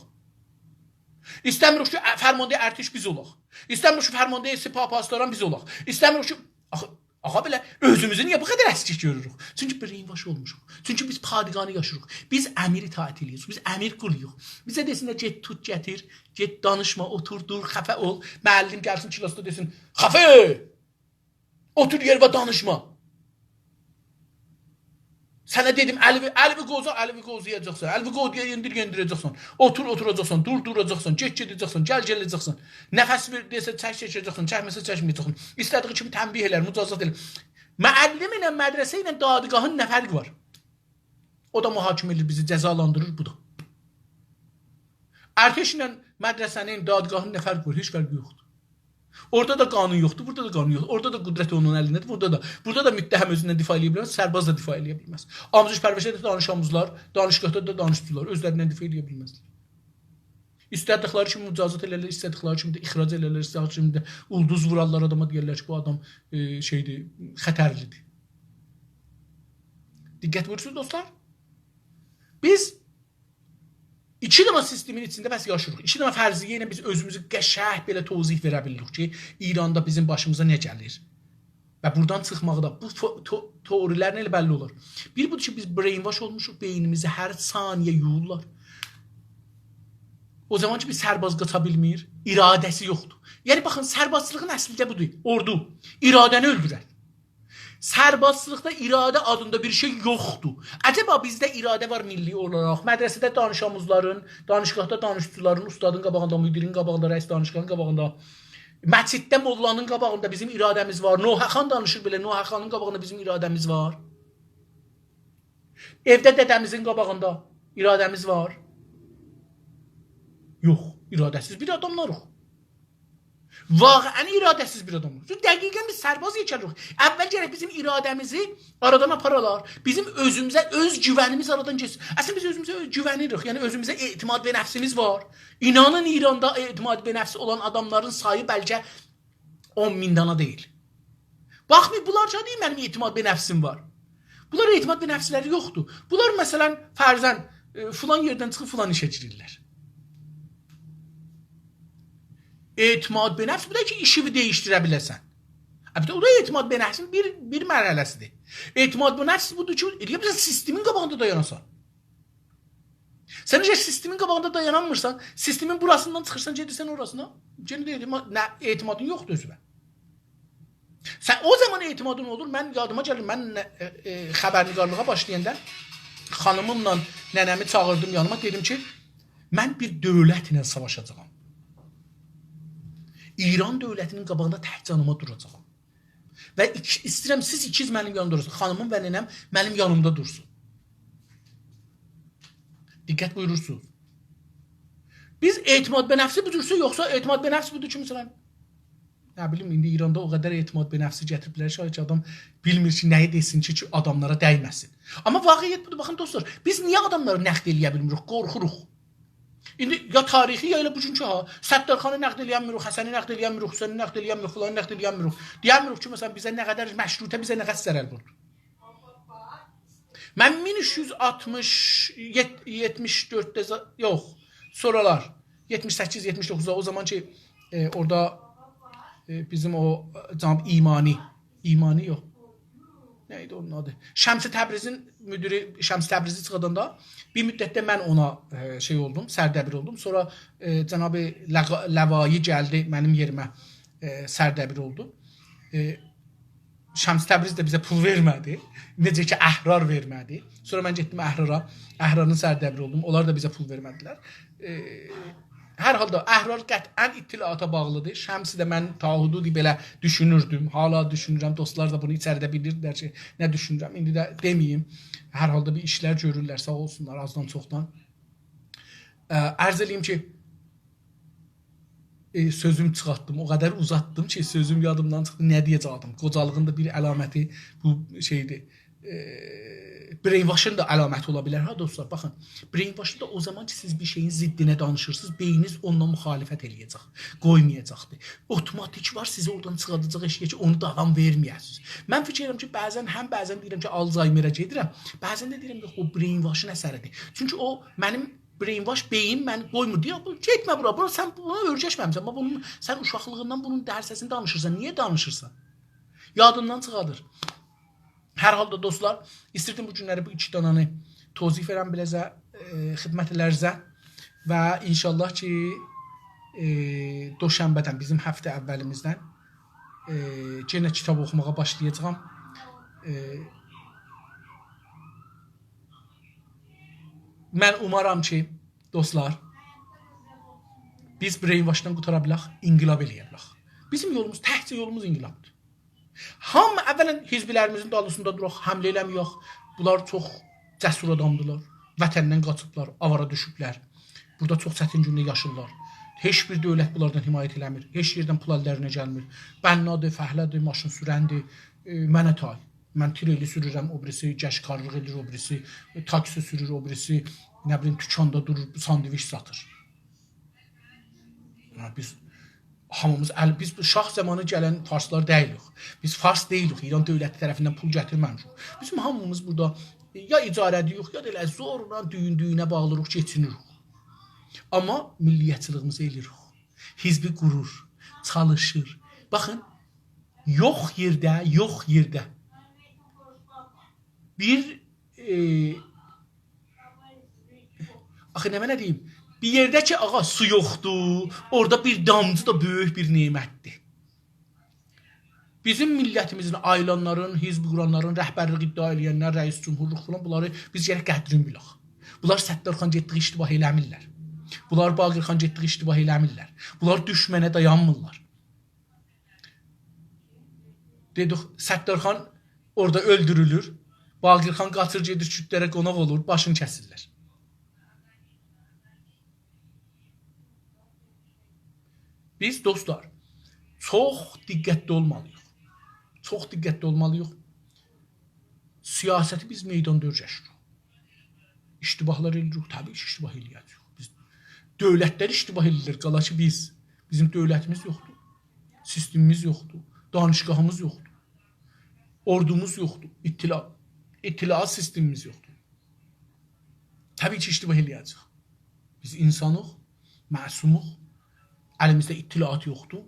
ایسته‌میریک کی، ا، فرمانده ارتش بیز اولاق. ایسته‌میریک کی، فرمانده سپاه پاسداران بیز اولاق. ایسته‌میریک کی، آخی، آغا، بئله اؤزوموزو نییه بو قدر اسکیک گؤروروک؟ چونکی brainwash اولموشوق. چونکی بیز پادگانی یاشاییریق. بیز امیر اطاعت ائله‌ییریک. بیز امیر قولویوق. بیزه دئسینلر، «گئت توت گتیر، گئت دانیشما، اوتور، دور، خفه اول.» معلم گلسین کلاسدا دئسین، «خفه! اوتور یئروه، دانیشما.» سنه دئدیم، الیوی، الیوی قووزا، الیوی قووزایاجاقسان. الیوی قوو دئیه یئندیر، یئندیره‌جکسن. اوتور، اوتوراجاقسان. دور، دوراجاقسان. گئت، گئده‌جکسن. گل، گله‌جکسن. نفس وئر دئسه، چک، چکه‌جکسن. چکمه‌سه، چکمه‌یه‌جکسن. ایسته‌دیگی کیمی تنبیه ائلر، مجازات ائلر. معلم ایله، مدرسه ایله دادگاهین نه فرقی وار؟ او دا محاکمه ائدیر، بیزی جزالاندیریر، بو دا. ارتش ایله مدرسه‌نین، دادگاهین نه فرقی وار؟ هئچ فرقی یوخدور. اورادا دا قانون یوخدور، بورادا دا قانون یوخدور. اورادا دا قدرت اونون الینده‌دیر، بورادا دا. بورادا دا متهم اؤزوندن دفاع ائله‌یه بیلمز، سرباز دا دفاع ائله‌یه بیلمز. آموزش پرورشده ده دانش آموزلار، دانشگاهدا دا دانشجولار اؤزلریندن دفاع ائله‌یه بیلمزلر. ایسته‌دیکلری کیمی مجازات ائلرلر، ایسته‌دیکلری کیمی ده اخراج ائلرلر، ایسته‌دیکلری کیمی ده اولدوز وورارلار آداما، دئیرلر کی، بو آدام، ائ، شئیدیر، خطرلی‌دیر. دقت بویورورسونوز، دوستلار؟ بیز ایکی دنه سیستمین ایچینده بس یاشاییریق. ایکی دنه فرضیه ایله بیز اؤزوموزو قشنگ بئله توضیح وئره بیلیریک کی، ایراندا بیزیم باشیمیزا نه گلیر. و بورادان چیخماغی دا، بو فو-، تو-، تئوری‌لرله ائله بللی اولار. بیر بودور کی، بیز brainwash اولموشوق، بئینیمیزی هر ثانیه یویورلار. او زامان کی، بیر سرباز قاچا بیلمیر، اراده‌سی یوخدور. یعنی، باخین، سربازچیلیغین اصلینده بودور. اوردو اراده‌نی اؤلدورر. سربازچیلیقدا اراده آدیندا بیر شئی یوخدور. عجبا بیزده اراده وار میللی اولاراق؟ مدرسه‌ده دانش آموزلارین، دانشگاهدا دانشجولارین، اوستادین قاباغیندا، مدیرین قاباغیندا، رئیس دانشگاهین قاباغیندا، مسجدده موللانین قاباغیندا بیزیم اراده‌میز وار. نوحه‌خوان دانیشیر بئله، نوحه‌خوانین قاباغیندا بیزیم اراده‌میز وار. ائوده دده‌میزین قاباغیندا اراده‌میز وار. یوخ، اراده‌سیز بیر آداملاریق. واقعاً اراده‌سیز بیر آدام. چونکی دقیقاً بیز سرباز یئکه‌لیریک. اول گرک بیزیم اراده‌میزی آرادان آپارالار. بیزیم اؤزوموزه اؤز گوونیمیز آرادان گئتسین. اصلینده بیز اؤزوموزه گوونیریک. یعنی اؤزوموزه اعتماد به نفسیمیز وار. اینانین، ایراندا اعتماد به نفسی اولان آداملارین سایی بلکه اون مین دانا دئییل. باخمایین، بونلار کی دئییر، منیم اعتماد به نفسیم وار. بونلار اعتماد به نفسلری یوخدور. بونلار، مثلاً، فرضاً، ائ، فلان یئردن چیخیب فلان ایشه گیریرلر. اعتماد به نفس، بو دا کی، ایشینی دییشدیره بیله‌سن. البته، او دا اعتماد به نفسین بیر، بیر مرحله‌سیدیر. اعتماد به نفس بودور کی، ائلیه بیلیرسن سیستمین قاباغیندا دایاناسان. سن اگر سیستمین قاباغیندا دایانانمیرسان، سیستمین بوراسیندان چیخیرسان، گئدیرسن اوراسینا، یئنه ده اعتما-، نه، اعتمادین یوخدور اؤزونه. سن او زامان اعتمادین اولور، من یادیما گلیر، من نه-، ائ، ائ، خبرنگارلیغا باشلایاندا خانیمیملا ننه‌می چاغیردیم یانیما، دئدیم کی، من بیر دؤولت ایله ساواشاجاغام. ایران دؤولتینین قاباغیندا تک جانیما دوراجاغام. و ایکی-، ایسته‌ییرم سیز ایکیز منیم یانیمدا اولاسینیز. خانیمیم و ننه‌م منیم یانیمدا دورسون. دقت بویورورسونوز. بیز اعتماد به نفسی بودورسا، یوخسا اعتماد به نفس بودور کی، مثلاً، نه بیلیم، ایندی ایراندا او قدر اعتماد به نفسی گتیریبلر کی، آدام بیلمیر کی، نه‌یی دئسین کی، کی، آداملارا دیمه‌سین. آمما واقعیت بودور. باخین، دوستلار، بیز نییه آداملاری نقد ائلیه بیلمیریک؟ قورخوروق. ایندی یا تاریخی، یا ائله بوگونکو ها. ستارخانی نقد ائلیه‌نمیریک، حسنی نقد ائلیه‌نمیریک، حسینی نقد ائلیه‌نمیریک، فلانی نقد ائلیه‌نمیریک. دئیه‌نمیریک کی، مثلاً، بیزه نه قدر مشروطه، بیزه نه قدر ضرر ووردو. من مین اوچ یوز آلتمیش، یئت-، یئتمیش دؤردده ز-، یوخ، سونرالار، یئتمیش سککیز، یئتمیش دوققوزدا، او زامان کی، ائ، اورادا، ائ، بیزیم او، ائ، جناب ایمانی، ایمانی یوخ. نه ایدی اونون آدی؟ شمس تبریزین مدیری، شمس تبریزی چیخاداندا بیر مدت ده من اونا، ائ، شئی اولدوم، سردبیر اولدوم. سونرا، ائ، جناب لغا-، لوایی گلدی منیم یئریمه، ائ، سردبیر اولدو. ائ، شمس تبریز ده بیزه پول وئرمه‌دی. نئجه کی، احرار وئرمه‌دی. سونرا من گئتدیم احرارا. احرارین سردبیری اولدوم. اونلار دا بیزه پول وئرمه‌دیلر. ائ، هر حالدا احرار قطعاً اطلاعاتا باغلیدیر. شمسی ده من تا حدودی بئله دوشونوردوم. حالا دوشونورم. دوستلار دا بونو ایچریده بیلیردیلر کی، نه دوشونورم. ایندی ده دئمه‌ییم. هر حالدا بیر ایشلر گؤرورلر. ساغ اولسونلار، آزدان چوخدان. ائ، عرض ائله‌ییم کی، ائ، سؤزومو چیخارتدیم. او قدر اوزاتدیم کی، سؤزوم یادیمدان چیخدی. نه دئیه‌جکدیم؟ قوجالیغین دا بیر علامتی بو شئیدیر. ائ، brainwashین دا علامتی اولا بیلر ها، دوستلار. باخین، brainwashین دا او زامان کی، سیز بیر شئیین ضدینه دانیشیرسینیز، بئینینیز اونونلا مخالفت ائلیه‌جک، قویمایاجاقدیر. اوتوماتیک وار، سیزی اورادان چیخارداجاق ائشیگه کی، اونو داوام وئرمه‌یه‌سینیز. من فیکیر ائدیرم کی، بعضاً، هم بعضاً دئییرم کی، آلزایمره گئدیرم، بعضاً ده دئییرم، یوخ، بو brainwashین اثریدیر. چونکی او منیم brainwash، بئیین منی قویمور. دئییر، «بو، گئتمه بورا، بورا سن بونو اؤیرشمه‌میسن، باخ، بونون، سن اوشاقلیغیندان بونون درسه‌سینی دانیشیرسان، نییه دانیشیرسان؟» یادیندان چیخاردیر. هر حالدا دوستلار، ایستیردیم بو گونلری بو ایکی دانانی توضیح وئرم بیله‌زه، ائ، خدمتلرینیزه و انشاءالله کی، ائ، دوشنبه‌دن، بیزیم هفته اولیمیزدن، ائ، یئنه کیتاب اوخوماغا باشلایاجاغام. ائ، من اومارام کی، دوستلار، بیز brainwashدان قوتارا بیلک، انقلاب ائله‌یه بیلک. بیزیم یولوموز، تکجه یولوموز انقلابدیر. هامی، اولاً حزبلریمیزین دالیسیندا دوراق، حمله ائله‌مه‌یک. بونلار چوخ جسور آدامدیلار. وطندن قاچیبلار، آوارا دوشوبلر. بورادا چوخ چتین گونده یاشیرلار. هئچ بیر دؤولت بونلاردان حمایت ائله‌میر. هئچ یئردن پول اللرینه گلمیر. بنادیر، فعله‌دیر، ماشین سورندیر. ائ، منه تای. من تریلی سورورم، او بیریسی گشتکارلیق ائدیر، او بیریسی، ائ، تاکسی سورور، او بیریسی، نه بیلیم، دوکاندا دورور، ساندویچ ساتیر. یا، بیز هامیمیز ال-، بیز بو شاه زامانی گلن فارسلار دئییلیک. بیز فارس دئییلیک، ایران دؤولتی طرفیندن پول گتیرمه‌میشیک. بیزیم هامیمیز بورادا یا اجاره‌ده‌ییک، یا دا ائله زورلا دویون-دویونه باغلیریق، کئچینیریک. آمما میللیتچیلیگیمیزی ائله‌ییریک. حزبی قورور، چالیشیر. باخین، یوخ یئرده، یوخ یئرده بیر، ائ، آخی نمنه دئییم؟ بیر یئرده کی، آغا، سو یوخدور، اورادا بیر دامجی دا بؤیوک بیر نعمتدیر. بیزیم میللتیمیزین آییلانلارین، حزب قورانلارین، رهبرلیک ادعا ائله‌ینلر، رئیس جمهورلوق فلان، بونلاری بیز گرک قدرین بیلک. بونلار ستارخان گئتدیگی اشتباه ائله‌میرلر. بونلار باقرخان گئتدیگی اشتباه ائله‌میرلر. بونلار دوشمنه دایانمیرلار. دئدیک، ستارخان اورادا اؤلدورولور. باقرخان قاچیر، گئدیر کوردلره قوناق اولور، باشینی کسیرلر. بیز، دوستلار، چوخ دقتلی اولمالی‌ییق. چوخ دقتلی اولمالی‌ییق. سیاستی بیز میداندا اؤیرشیریک. اشتباهلار ائله‌ییریک، طبیعی کی، اشتباه ائله‌یه‌جه‌ییک. بیز، دؤولتلر اشتباه ائله‌ییرلر، قالا کی بیز. بیزیم دؤولتیمیز یوخدور. سیستمیمیز یوخدور. دانشگاهیمیز یوخدور. اوردوموز یوخدور. اطلاع-، اطلاعات سیستمیمیز یوخدور. طبیعی کی، اشتباه ائله‌یه‌جه‌ییک. بیز اینسانیق، معصوموق. الیمیزده اطلاعات یوخدور،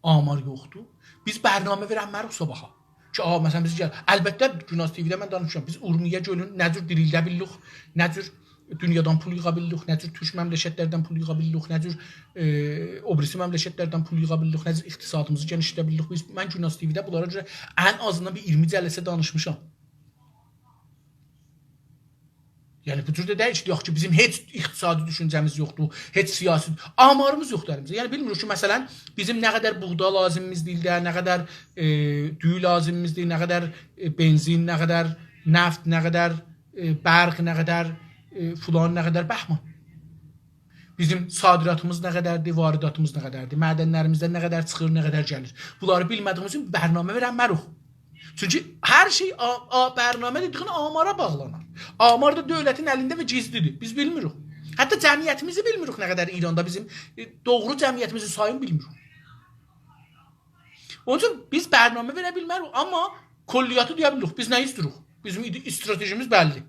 آمار یوخدور. بیز برنامه وئرنمه‌ریک صاباحا. کی، آ، مثلا، بیز گل-، البته، گوناز تی‌وی‌ده من دانیشمیشام. بیز اورمیه گؤلون نه جور دیریلده بیللیک، نه جور دونیادان پول ییغا بیللیک، نه جور تورک مملکتلردن پول ییغا بیللیک، نه جور، ائ، او بیریسی مملکتلردن پول ییغا بیللیک، نه جور اقتصادیمیزی گئنیشلده بیللیک. بیز، من گوناز تی‌وی‌ده بونلارا گؤره ان آزیندان بیر اییرمی جلسه دانیشمیشام. یعنی، بو جور ده دئییل کی، دئیک کی، بیزیم هئچ اقتصادی دوشونجه‌میز یوخدور، هئچ سیاسی، آماریمیز یوخدور الیمیزده. یعنی، بیلمیریک کی، مثلا، بیزیم نه قدر بوغدا لازیمیمیز ایلده، نه قدر، ائ، دویو لازیمیمیزدیر، نه قدر، ائ، بنزین، نه قدر نفت، نه قدر، ائ، برق، نه قدر، ائ، فلان، نه قدر بهمان. بیزیم صادراتیمیز نه قدردیر، وارداتیمیز نه قدردیر، معدنلریمیزدن نه قدر چیخیر، نه قدر گلیر. بونلاری بیلمه‌دیییمیز اوچون برنامه وئرنمه‌ریک. چونکی هر شئی آ-، آ-، برنامه دئدیگین آمارا باغلانیر. آمار دا دؤولتین الینده و گیزلیدیر. بیز بیلمیریک. حتی جمعیتیمیزی بیلمیریک، نه قدر ایراندا بیزیم، ائ، دوغرو جمعیتیمیزین سایینی بیلمیریک. اونون اوچون بیز برنامه وئره بیلمه‌ریک، آمما کلیاتی دئیه بیلیریک. بیز نه ایستیروق؟ بیزیم ایدئ-، استراتژیمیز بللی.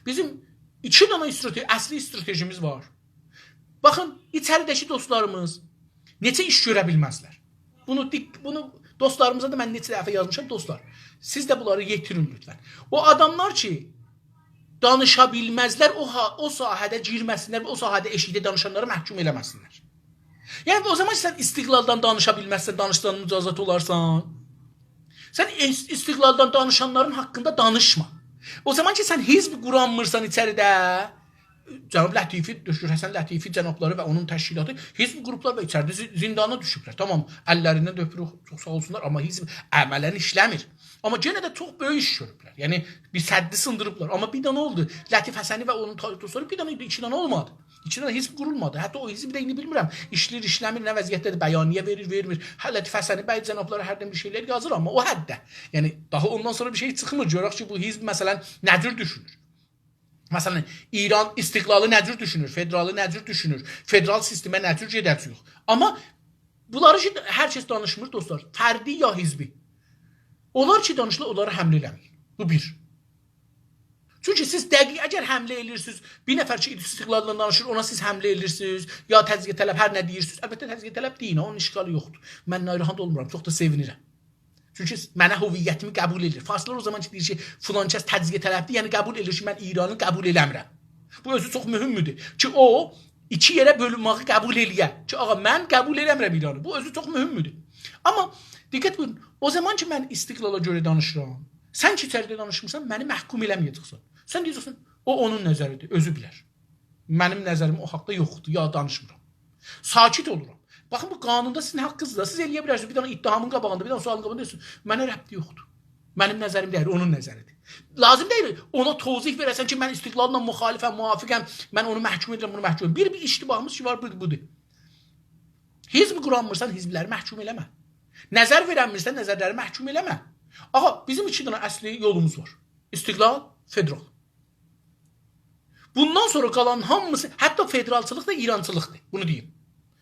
بیزیم ایکی دنه استراتژی، اصلی استراتژیمیز وار. باخین، ایچریده‌کی دوستلاریمیز نئچه ایش گؤره بیلمزلر. بونو دق-، بونو دوستلاریمیزا دا من نئچه دفعه یازمیشام، دوستلار. سیز ده بونلاری یئتیرین لطفا. او آداملار کی، دانیشا بیلمزلر، او ها-، او ساحه‌ده گیرمه‌سینلر و او ساحه‌ده ائشیکده دانیشانلاری محکوم ائله‌مه‌سینلر. یعنی، او زامان سن استقلالدان دانیشا بیلمزسن، دانیشسان مجازات اولارسان. سن اس-، استقلالدان دانیشانلارین حاقیندا دانیشما. او زامان کی، سن حزب قورانمیرسان ایچریده، جناب لطیفی، دکتر حسن لطیفی جنابلاری و اونون تشکیلاتی حزب قوروبلار و ایچریده زی-، زیندانا دوشوبلر. تامام، اللریندن ده اؤپوروک، چوخ ساغ اولسونلار، آمما حزب عملا ایشله‌میر. آمما یئنه ده چوخ بؤیوک ایش گؤروبلر. یعنی، بیر سدّی سیندیریبلار. آمما بیر دنه اولدو. لطیف حسنی و اونون تا-، دوستلاری بیر دنه ایدی، ایکی دنه اولمادی. ایکی دنه حزب قورولمادی. حتی او حزب ده ایندی بیلمیرم، ایشله‌ییر، ایشله‌میر، نه وضعیتده‌دیر، بیانیه وئریر، وئرمیر. هه، لطیف حسنی بی جنابلاری هردن بیر شئیلر یازیر، آمما او حدده. یعنی، داها اوندان سونرا بیر شئی چیخمیر. گؤرک کی، بو حزب، مثلا، نه جور دوشونور؟ مثلا، ایران استقلالی نه جور دوشونور؟ فدرالی نه جور دوشونور؟ فدرال سیستمه نه جور گئده‌جه‌ییک؟ آمما بونلاری کی، هر کس دانیشمیر، دوستلار. فردی یا حزبی. اونلار کی، دانیشیرلار، اونلارا حمله ائله‌مه‌یین. بو بیر. چونکی سیز دقیق، اگر حمله ائله‌ییرسینیز، بیر نفر کی، استقلالدان دانیشیر، اونا سیز حمله ائله‌ییرسینیز، یا تجزیه‌طلب، هر نه دئییرسینیز، البته، تجزیه‌طلب دئیین، اونون اشکالی یوخدور. من ناراحت اولمورام، چوخ دا سئوینیرم. چونکی منه هویتیمی قبول ائدیر. فارسلار او زامان کی، دئییر کی، فلان کس تجزیه‌طلبدیر، یعنی قبول ائدیر کی، من ایرانی قبول ائله‌میرم. بو اؤزو چوخ مهمدور کی، او ایکی یئره بؤلونمه‌یی قبول ائله‌یه. کی، آغا، من قبول ائله‌میرم ایرانی. بو اؤزو چوخ مهمدور. آمما دقت بویورون، او زامان کی، من استقلالا گؤره دانیشیرام، سن کی، ایچریده دانیشمیرسان، منی محکوم ائله‌مه‌یه‌جکسن. سن دئیه‌جکسن، او اونون نظریدیر، اؤزو بیلر. منیم نظریم او حاقدا یوخدور، یا دانیشمیرام. ساکت اولورام. باخین، بو قانوندا سیزین حاققینیزدیر. سیز ائلیه بیلرسینیز، بیر دنه اتهامین قاباغیندا، بیر دنه سؤالین قاباغیندا دئیه‌سینیز، منه ربطی یوخدور. منیم نظریم دئییل، اونون نظریدیر. لازیم دئییل اونا توضیح وئره‌سن کی، من استقلاللا مخالفم، موافقم، من اونو محکوم ائدیرم، بونو محکوم ائدیرم. بیر، بیر اشتباهیمیز کی وار، بیر بودور. حزب قورانمیرسان، حزبلری محکوم ائله‌مه. نظر وئرنمیرسن، نظرلری محکوم ائله‌مه. آغا، بیزیم ایکی دنه اصلی یولوموز وار. استقلال، فدرال. بوندان سونرا قالان هامیسی، حتی فدرالچیلیق دا ایرانچیلیقدیر. بونو دئییم.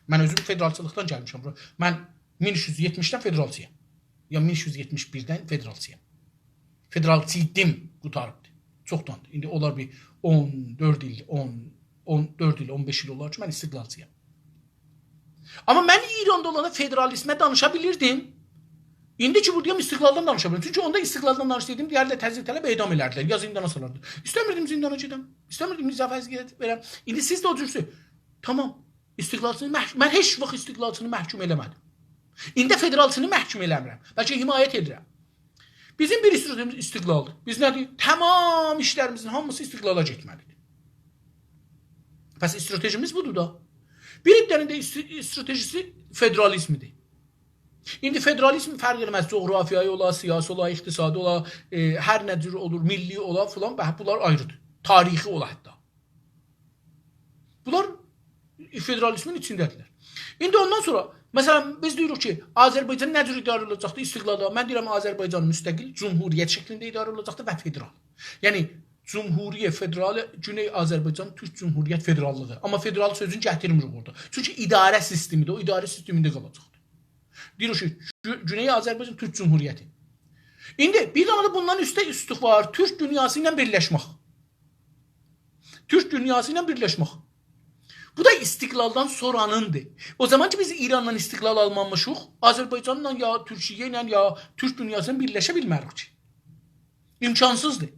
من اؤزوم فدرالچیلیقدان گلمیشم بورا. من مین اوچ یوز یئتمیشدن فدرالچی‌یام. یا مین اوچ یوز یئتمیش بیردن فدرالچی‌یام. فدرالچی ایدیم، قوتاریبدی. چوخداندیر. ایندی اولار بیر اون دؤرد ایل، اون، اون دؤرد ایل، اون بئش ایل اولار کی، من استقلالچی‌یام. آمما من ایراندا اولاندا فدرالیزمه دانیشا بیلیردیم. ایندی کی، بورادایام، استقلالدان دانیشا بیلیرم. چونکی اوندا استقلالدان دانیشسایدیم، دئیردیلر، تجزیه‌طلب اعدام ائلردیلر، یا زیندانا سالاردیلار. ایسته‌میردیم زیندانا گئدم. ایسته‌میردیم اضافه اذیت وئرم. ایندی سیز ده او جورسو. تامام. استقلالچینی مح-، من هئچ واخت استقلالچینی محکوم ائله‌مه‌دیم. ایندی فدرالچینی محکوم ائله‌میرم. بلکه حمایت ائدیرم. بیزیم بیر استراتژیمیز استقلالدیر. بیز نه دئییریک؟ تامام ایشلریمیزین هامیسی استقلالا گئتمه‌لیدیر. پس استراتژیمیز بودور دا. بیر عده‌نین ده است-، استراتژیسی فدرالیزمدیر. ایندی فدرالیزم فرق ائله‌مز، جغرافیایی اولا، سیاسی اولا، اقتصادی اولا، ائ، هر نه جور اولور، میللی اولا فلان، به، بونلار آیریدیر. تاریخی اولا حتی. بونلار فدرالیزمین ایچینده‌دیرلر. ایندی اوندان سونرا، مثلا، بیز دئییریک کی، آذربایجان نه جور اداره اولاجاقدیر؟ استقلالدا. من دئییرم، آذربایجان مستقل جمهوریت شکلینده اداره اولاجاقدیر و فدرال. یعنی، جمهوری فدرال گونئی آذربایجان تورک جمهوریت فدراللیغی. آمما فدرال سؤزونو گتیرمیریک اورادا. چونکی اداره سیستمیدیر، او اداره سیستمینده قالاجاقدیر. دئییر کی، گو-، گونئی آذربایجان تورک جمهوریتی. ایندی بیر دنه ده بوندان اوسته اوستلوک وار، تورک دونیاسی ایله بیرلشمک. تورک دونیاسی ایله بیرلشمک. بو دا استقلالدان سونرانیندیر. او زامان کی، بیز ایراندان استقلال آلمامیشیق، آذربایجانلا یا تورکیه ایله یا تورک دونیاسی ایله بیرلشه بیلمه‌ریک کی. امکانسیزدیر.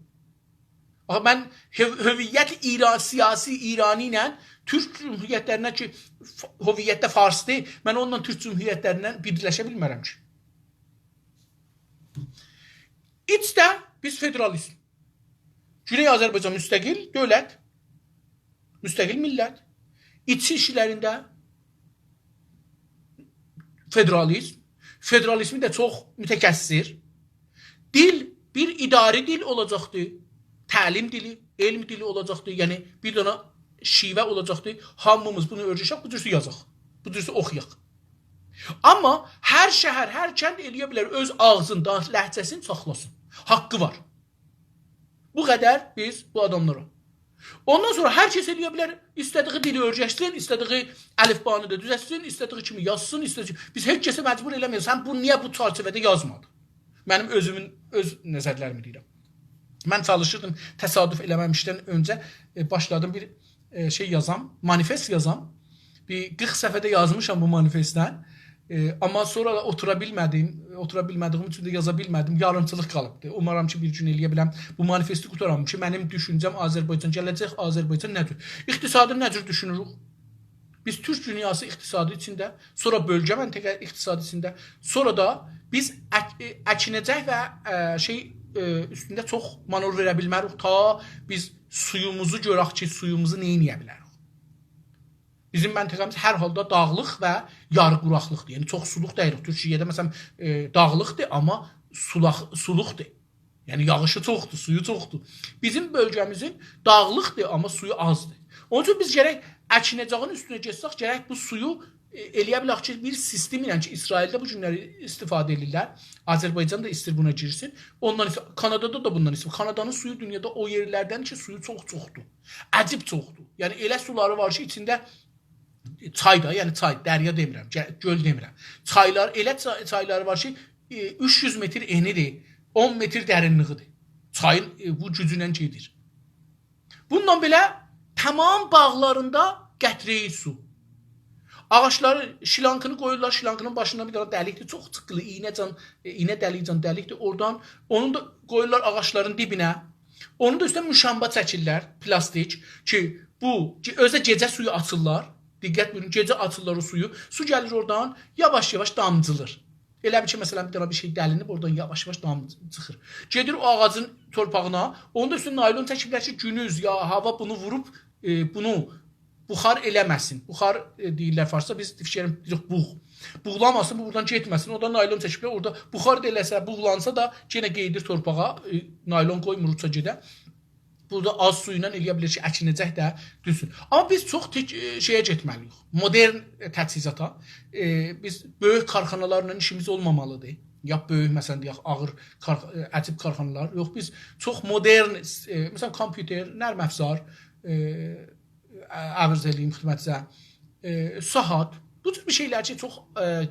آخی من هو-، هویت ایران، سیاسی ایرانی ایله تورک جمهوریتلرینه کی، ف-، هویتده فارسدیر، من اونونلا تورک جمهوریتلرینن بیرلشه بیلمه‌رم کی. ایچده بیز فدرالیزم. گونئی آذربایجان مستقل دؤولت، مستقل میللت. ایچی ایشلرینده فدرالیزم، فدرالیزمی ده چوخ متکثر. دیل، بیر اداری دیل اولاجاقدی، تعلیم دیلی، علم دیلی اولاجاقدی. یعنی، بیر دنه شیوه اولاجاقدی. هامیمیز بونو اؤیرشک، بو جورسو یازاق، بو جورسو اوخویاق. آمما هر شهر، هر کند ائلیه بیلر اؤز آغزیندا لهجه‌سینی ساخلاسین. حاققی وار. بو قدر بیز بو آداملارا. اوندان سونرا هر کس ائلیه بیلر ایسته‌دیگی دیلی اؤیرشسین، ایسته‌دیگی الفبانی دا دوزلتسین، ایسته‌دیگی کیمی یازسین، ایسته‌دیگی... بیز هئچ کسه مجبور ائله‌میریک. سن بونو نییه بو چرچیوه‌ده یازمادین؟ منیم اؤزومون، اؤز نظرلریمی دئییرم. من چالیشیردیم، تصادف ائله‌مه‌میشدن اؤنجه، ائ، باشلادیم بیر، ائ، شئی یازام، مانیفست یازام. بیر قیرخ صفحه ده یازمیشام بو مانیفستدن. ائ، آمما سونرا دا اوتورا بیلمه‌دیم. اوتورا بیلمه‌دیییم اوچون ده یازا بیلمه‌دیم. یاریمچیلیق قالیبدی. اومارام کی، بیر گون ائلیه بیلم بو مانیفستی قوتارام کی، منیم دوشونجه‌م آذربایجان، گله‌جک آذربایجان نه جور؟ اقتصادی نه جور دوشونوروک؟ بیز تورک دونیاسی اقتصادی ایچینده، سونرا بؤلگه منطقه اقتصادی ایچینده، سونرا دا بیز اک-، ائ، اکینه‌جک و، ائ، شئی، ائ، اوستونده چوخ مانور وئره بیلمه‌ریک، تا بیز سویوموزو گؤرک کی، سویوموزو نه ائلیه بیلریک. بیزیم منطقه‌میز هر حالدا داغلیق و یاری قوراقلیقدیر. یعنی، چوخ سولوق دئییل. تورکیه‌ده، مثلا، ائ، داغلیقدیر، آمما سولاق-، سولوقدور. یعنی، یاغیشی چوخدور، سویو چوخدور. بیزیم بؤلگه‌میزین داغلیقدیر، آمما سویو آزدیر. اونون اوچون بیز گرک اکینه‌جاغین اوستونه گئتسک، گرک بو سویو، ائ، ائلیه بیلک کی، بیر سیستم ایله کی، اسرائیلده بو گونلری استفاده ائدیرلر، آذربایجان دا ایسته‌ییر بونا گیرسین. اوندان ایسه، کانادادا دا بوندان ایسته‌ییر. کانادانین سویو دونیادا او یئرلردن کی، سویو چوخ چوخدور. عجیب چوخدور. یعنی، ائله سولاری وار کی، ایچینده چای دا، یعنی چای، دریا دئمیرم، گه-، گؤل دئمیرم. چایلار، ائله چا-، چایلاری وار کی، ائ، اوچ یوز متر ائنیدیر، اون متر درینلیگیدیر. چایین، ائ، بو گوجونن گئدیر. بونونلا بئله تمام باغلاریندا قطره‌ای سو. آغاجلاری، شیلانقینی قویورلار، شیلانقینین باشیندا بیر دنه دلیکدیر، چوخ چیققیلی، ایینه‌جان، ائ، ایینه دلیکجان دلیکدیر. اورادان اونو دا قویورلار آغاجلارین دیبینه. اونون دا اوستونه موشانبا چکیرلر، پلاستیک، کی بو، کی اؤزو ده گئجه سویو آچیرلار. دقت بویورون، گئجه آچیرلار او سویو. سو گلیر اورادان، یاواش-یاواش دامجیلیر. ائله بیل کی، مثلا، بیر دنه بیر شئی دلینیب، اورادان یاواش-یاواش دام چیخیر. گئدیر او آغاجین تورپاغینا، اونون دا اوستونه نایلون چکیبلر کی، گونوز یا هاوا بونو ووروب، ائ، بونو بخار ائله‌مه‌سین. بخار، ائ، دئییرلر فارسدا، بیز فیکر ائدیریک بوغ. بوغلاماسین، بو بورادان گئتمه‌سین. اورادا نایلون چکیبلر، اورادا بخار دا ائله‌سه، بوغلانسا دا، یئنه قئییدیر تورپاغا، ائ، نایلون قویمور اوچا گئده. بورادا آز سو ایله ائلیه بیلیر کی، اکینه‌جک ده دوزسون. آمما بیز چوخ تک، ائ، شئیه گئتمه‌لی‌ییک. مدرن، ائ، تجهیزاتا. ائ، بیز بؤیوک کارخانالارلا ایشیمیز اولمامالیدیر. یا بؤیوک، مثلا، دئیک، آغیر کار-، ائ، عجیب کارخانالار. یوخ، بیز چوخ مدرن، ائ، مثلا، کامپیوتر، نرم افزار، ائ، عرض ائله‌ییم خدمتینیزه، ائ، ساعات، بو جور بیر شئیلر کی، چوخ، ائ،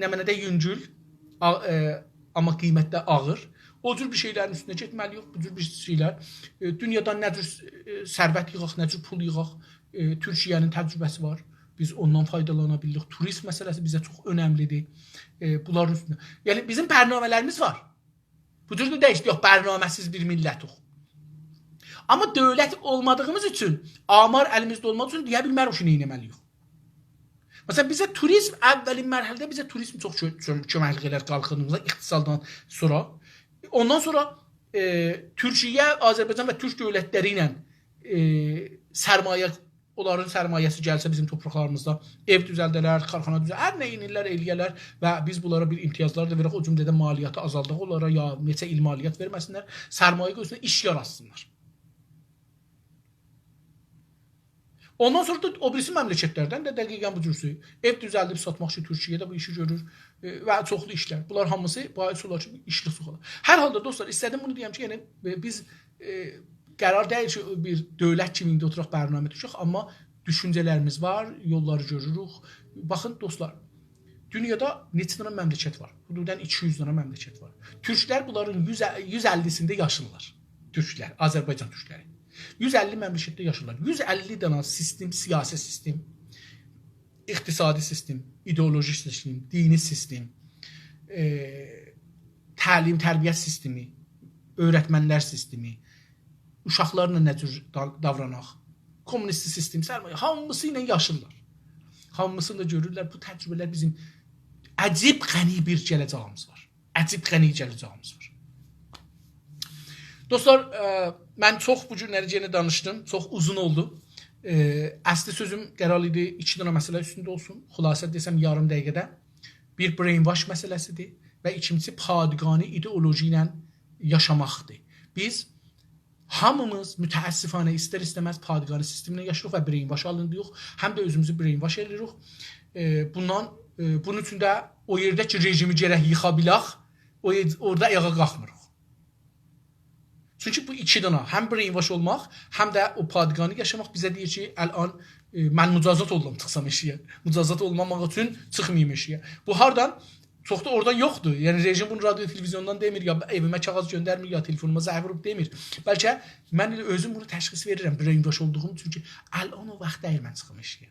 نمنه‌ده یونگول، آ-، ائ، آمما قیمتده آغیر. او جور بیر شئیلرین اوستونه گئتمه‌لی‌ییک، بو جور بیر شئیلر. ائ، دونیادان نه جور، ائ، ثروت ییغاق، نه جور پول ییغاق، ائ، تورکیه‌نین تجربه‌سی وار. بیز اوندان فایدالانا بیلیریک. توریست مسئله‌سی بیزه چوخ اؤنملیدیر. ائ، بونلارین اوستونه. یعنی، بیزیم برنامه‌لریمیز وار. بو جور ده دئییل، یوخ، برنامه‌سیز بیر میللتیک. آمما دؤولت اولمادیغیمیز اوچون، آمار الیمیزده اولمادیغی اوچون دئیه بیلمه‌ریک کی، نه ائتمه‌لی‌ییک. مثلا، بیزه توریزم، اولین مرحله‌ده بیزه توریزم چوخ کؤ-، کؤ-، کؤمکلیک ائلر قالخینیمیزا، اقتصاددان سونرا. اوندان سونرا، ائ، تورکیه، آذربایجان و تورک دؤولتلری ایله، ائ، سرمایه، اونلارین سرمایه‌سی گلسه بیزیم تورپاقلاریمیزدا، ائو دوزلده‌لر، کارخانا دوزلده‌لر، هر نه ائدیرلر، ائلیه‌لر و بیز بونلارا بیر امتیازلار دا وئرک، او جمله‌دن مالیاتی آزالداق اونلارا، یا نئچه ایل مالیات وئرمه‌سینلر، سرمایه قویسونلار، ایش یاراتسینلار. اوندان سونرا دا او بیریسی مملکتلردن ده دقیقا بو جورسو ائو دوزلدیب ساتماق اوچون تورکیه‌ده بو ایشی گؤرور، ائ، و چوخلو ایشلر. بونلار هامیسی باعث اولار کی، ایشلیک چوخالار. هر حالدا، دوستلار، ایسته‌دیم بونو دئیم کی، یعنی، ائ، بیز، ائ، قرار دئییل کی، بیر دؤولت کیمی ایندی اوتوراق برنامه دوشک، آمما دوشونجه‌لریمیز وار، یوللاری گؤروروک. باخین، دوستلار، دونیادا نئچه دنه مملکت وار؟ حدودا ایکی یوز دنه مملکت وار. تورکلر بونلارین یوز، یوز اللی‌سینده یاشیرلار. تورکلر، آذربایجان تورکلری. یوز اللی مملکتده یاشیرلار. یوز اللی دنه سیستم، سیاسی سیستم، اقتصادی سیستم، ایدئولوژی سیستم، دینی سیستم، ائ، تعلیم، تربیت سیستمی، اؤیرتمنلر سیستمی، اوشاقلارلا نه جور دا-، داوراناق، کمونیستی سیستم، سرمایه، هامیسی ایله یاشیرلار. هامیسینی دا گؤرورلر. بو تجربه‌لر بیزیم عجیب غنی بیر گله‌جه‌ییمیز وار. عجیب غنی گله‌جه‌ییمیز وار. دوستلار، ائ، من چوخ بو گونلری یئنه دانیشدیم. چوخ اوزون اولدو. ائ، اصلی سؤزوم قرار ایدی ایکی دنه مسئله اوستونده اولسون. خلاصه دئسم، یاریم دقیقه‌ده. بیر brainwash مسئله‌سیدیر و ایکینجیسی پادگانی ایدئولوژی ایله یاشاماقدیر. بیز هامیمیز متأسفانه ایستر-ایسته‌مز پادگانی سیستمینن یاشاییریق و brainwash آلینیریق. هم ده اؤزوموزو brainwash ائله‌ییریک. ائ، بوندان، ائ، بونون اوچون ده او یئرده کی، رژیمی گرک ییخا بیلک، او یئر-، اورادا آیاغا قالخمیریق. چونکی بو ایکی دنه، هم brainwash اولماق، هم ده او پادگانی یاشاماق بیزه دئییر کی، الان، ائ، من مجازات اولدوم، چیخسام ائشیگه. مجازات اولماماق اوچون چیخماییم ائشیگه. بو هاردان؟ چوخ دا اورادان یوخدور. یعنی، رژیم بونو رادیو، تلویزیوندان دئمیر، یا ائویمه کاغیذ گؤندرمیر، یا تلفونوما زنگ ووروب دئمیر. بلکه من ائله اؤزوم بونو تشخیص وئریرم، brainwash اولدوغوم، چونکی الان او واخت دئییل من چیخیم ائشیگه.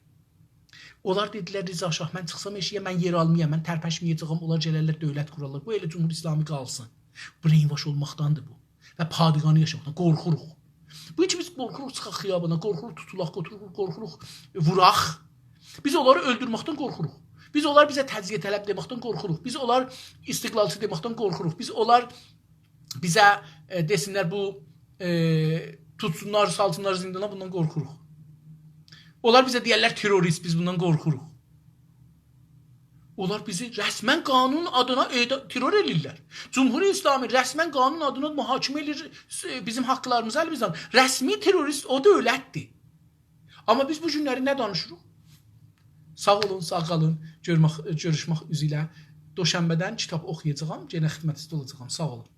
اونلار دئدیلر، «رضا شاه، من چیخسام ائشیگه، من یئر آلمایام، من ترپشمه‌یه‌جه‌یم، اونلار گلرلر، دؤولت قورارلار.» بو ائله جمهوری اسلامی قالسین. Brainwash اولماقداندیر بو. و پادگانی یاشاماقدان قورخوروق. بو کی بیز قورخوروق چیخاق خیابانا، قورخوروق توتولاق، قورخوروق، قورخوروق ووراق. بیز اونلاری اؤلدورمکدن قورخوروق. بیز اونلار بیزه تجزیه‌طلب دئمکدن قورخوروق. بیز اونلار استقلالچی دئمکدن قورخوروق. بیز اونلار بیزه، ائ، دئسینلر بو، ائ، توتسونلار، سالسینلار زیندانا، بوندان قورخوروق. اونلار بیزه دئیرلر تروریست، بیز بوندان قورخوروق. اونلار بیزی رسما قانون آدینا اعدا-، ترور ائله‌ییرلر. جمهوری اسلامی رسما قانون آدینا محاکمه ائله‌ییر، س-، بیزیم حاقلاریمیزی الیمیزدن. رسمی تروریست او دؤولتدیر. آمما بیز بو گونلری نه دانیشیریق؟ ساغ اولون، ساغ قالین. گؤرمک، گؤروشمک اوزو ایله. دوشنبه‌دن کیتاب اوخویاجاغام، یئنه خدمتینیزده اولاجاغام. ساغ اولون.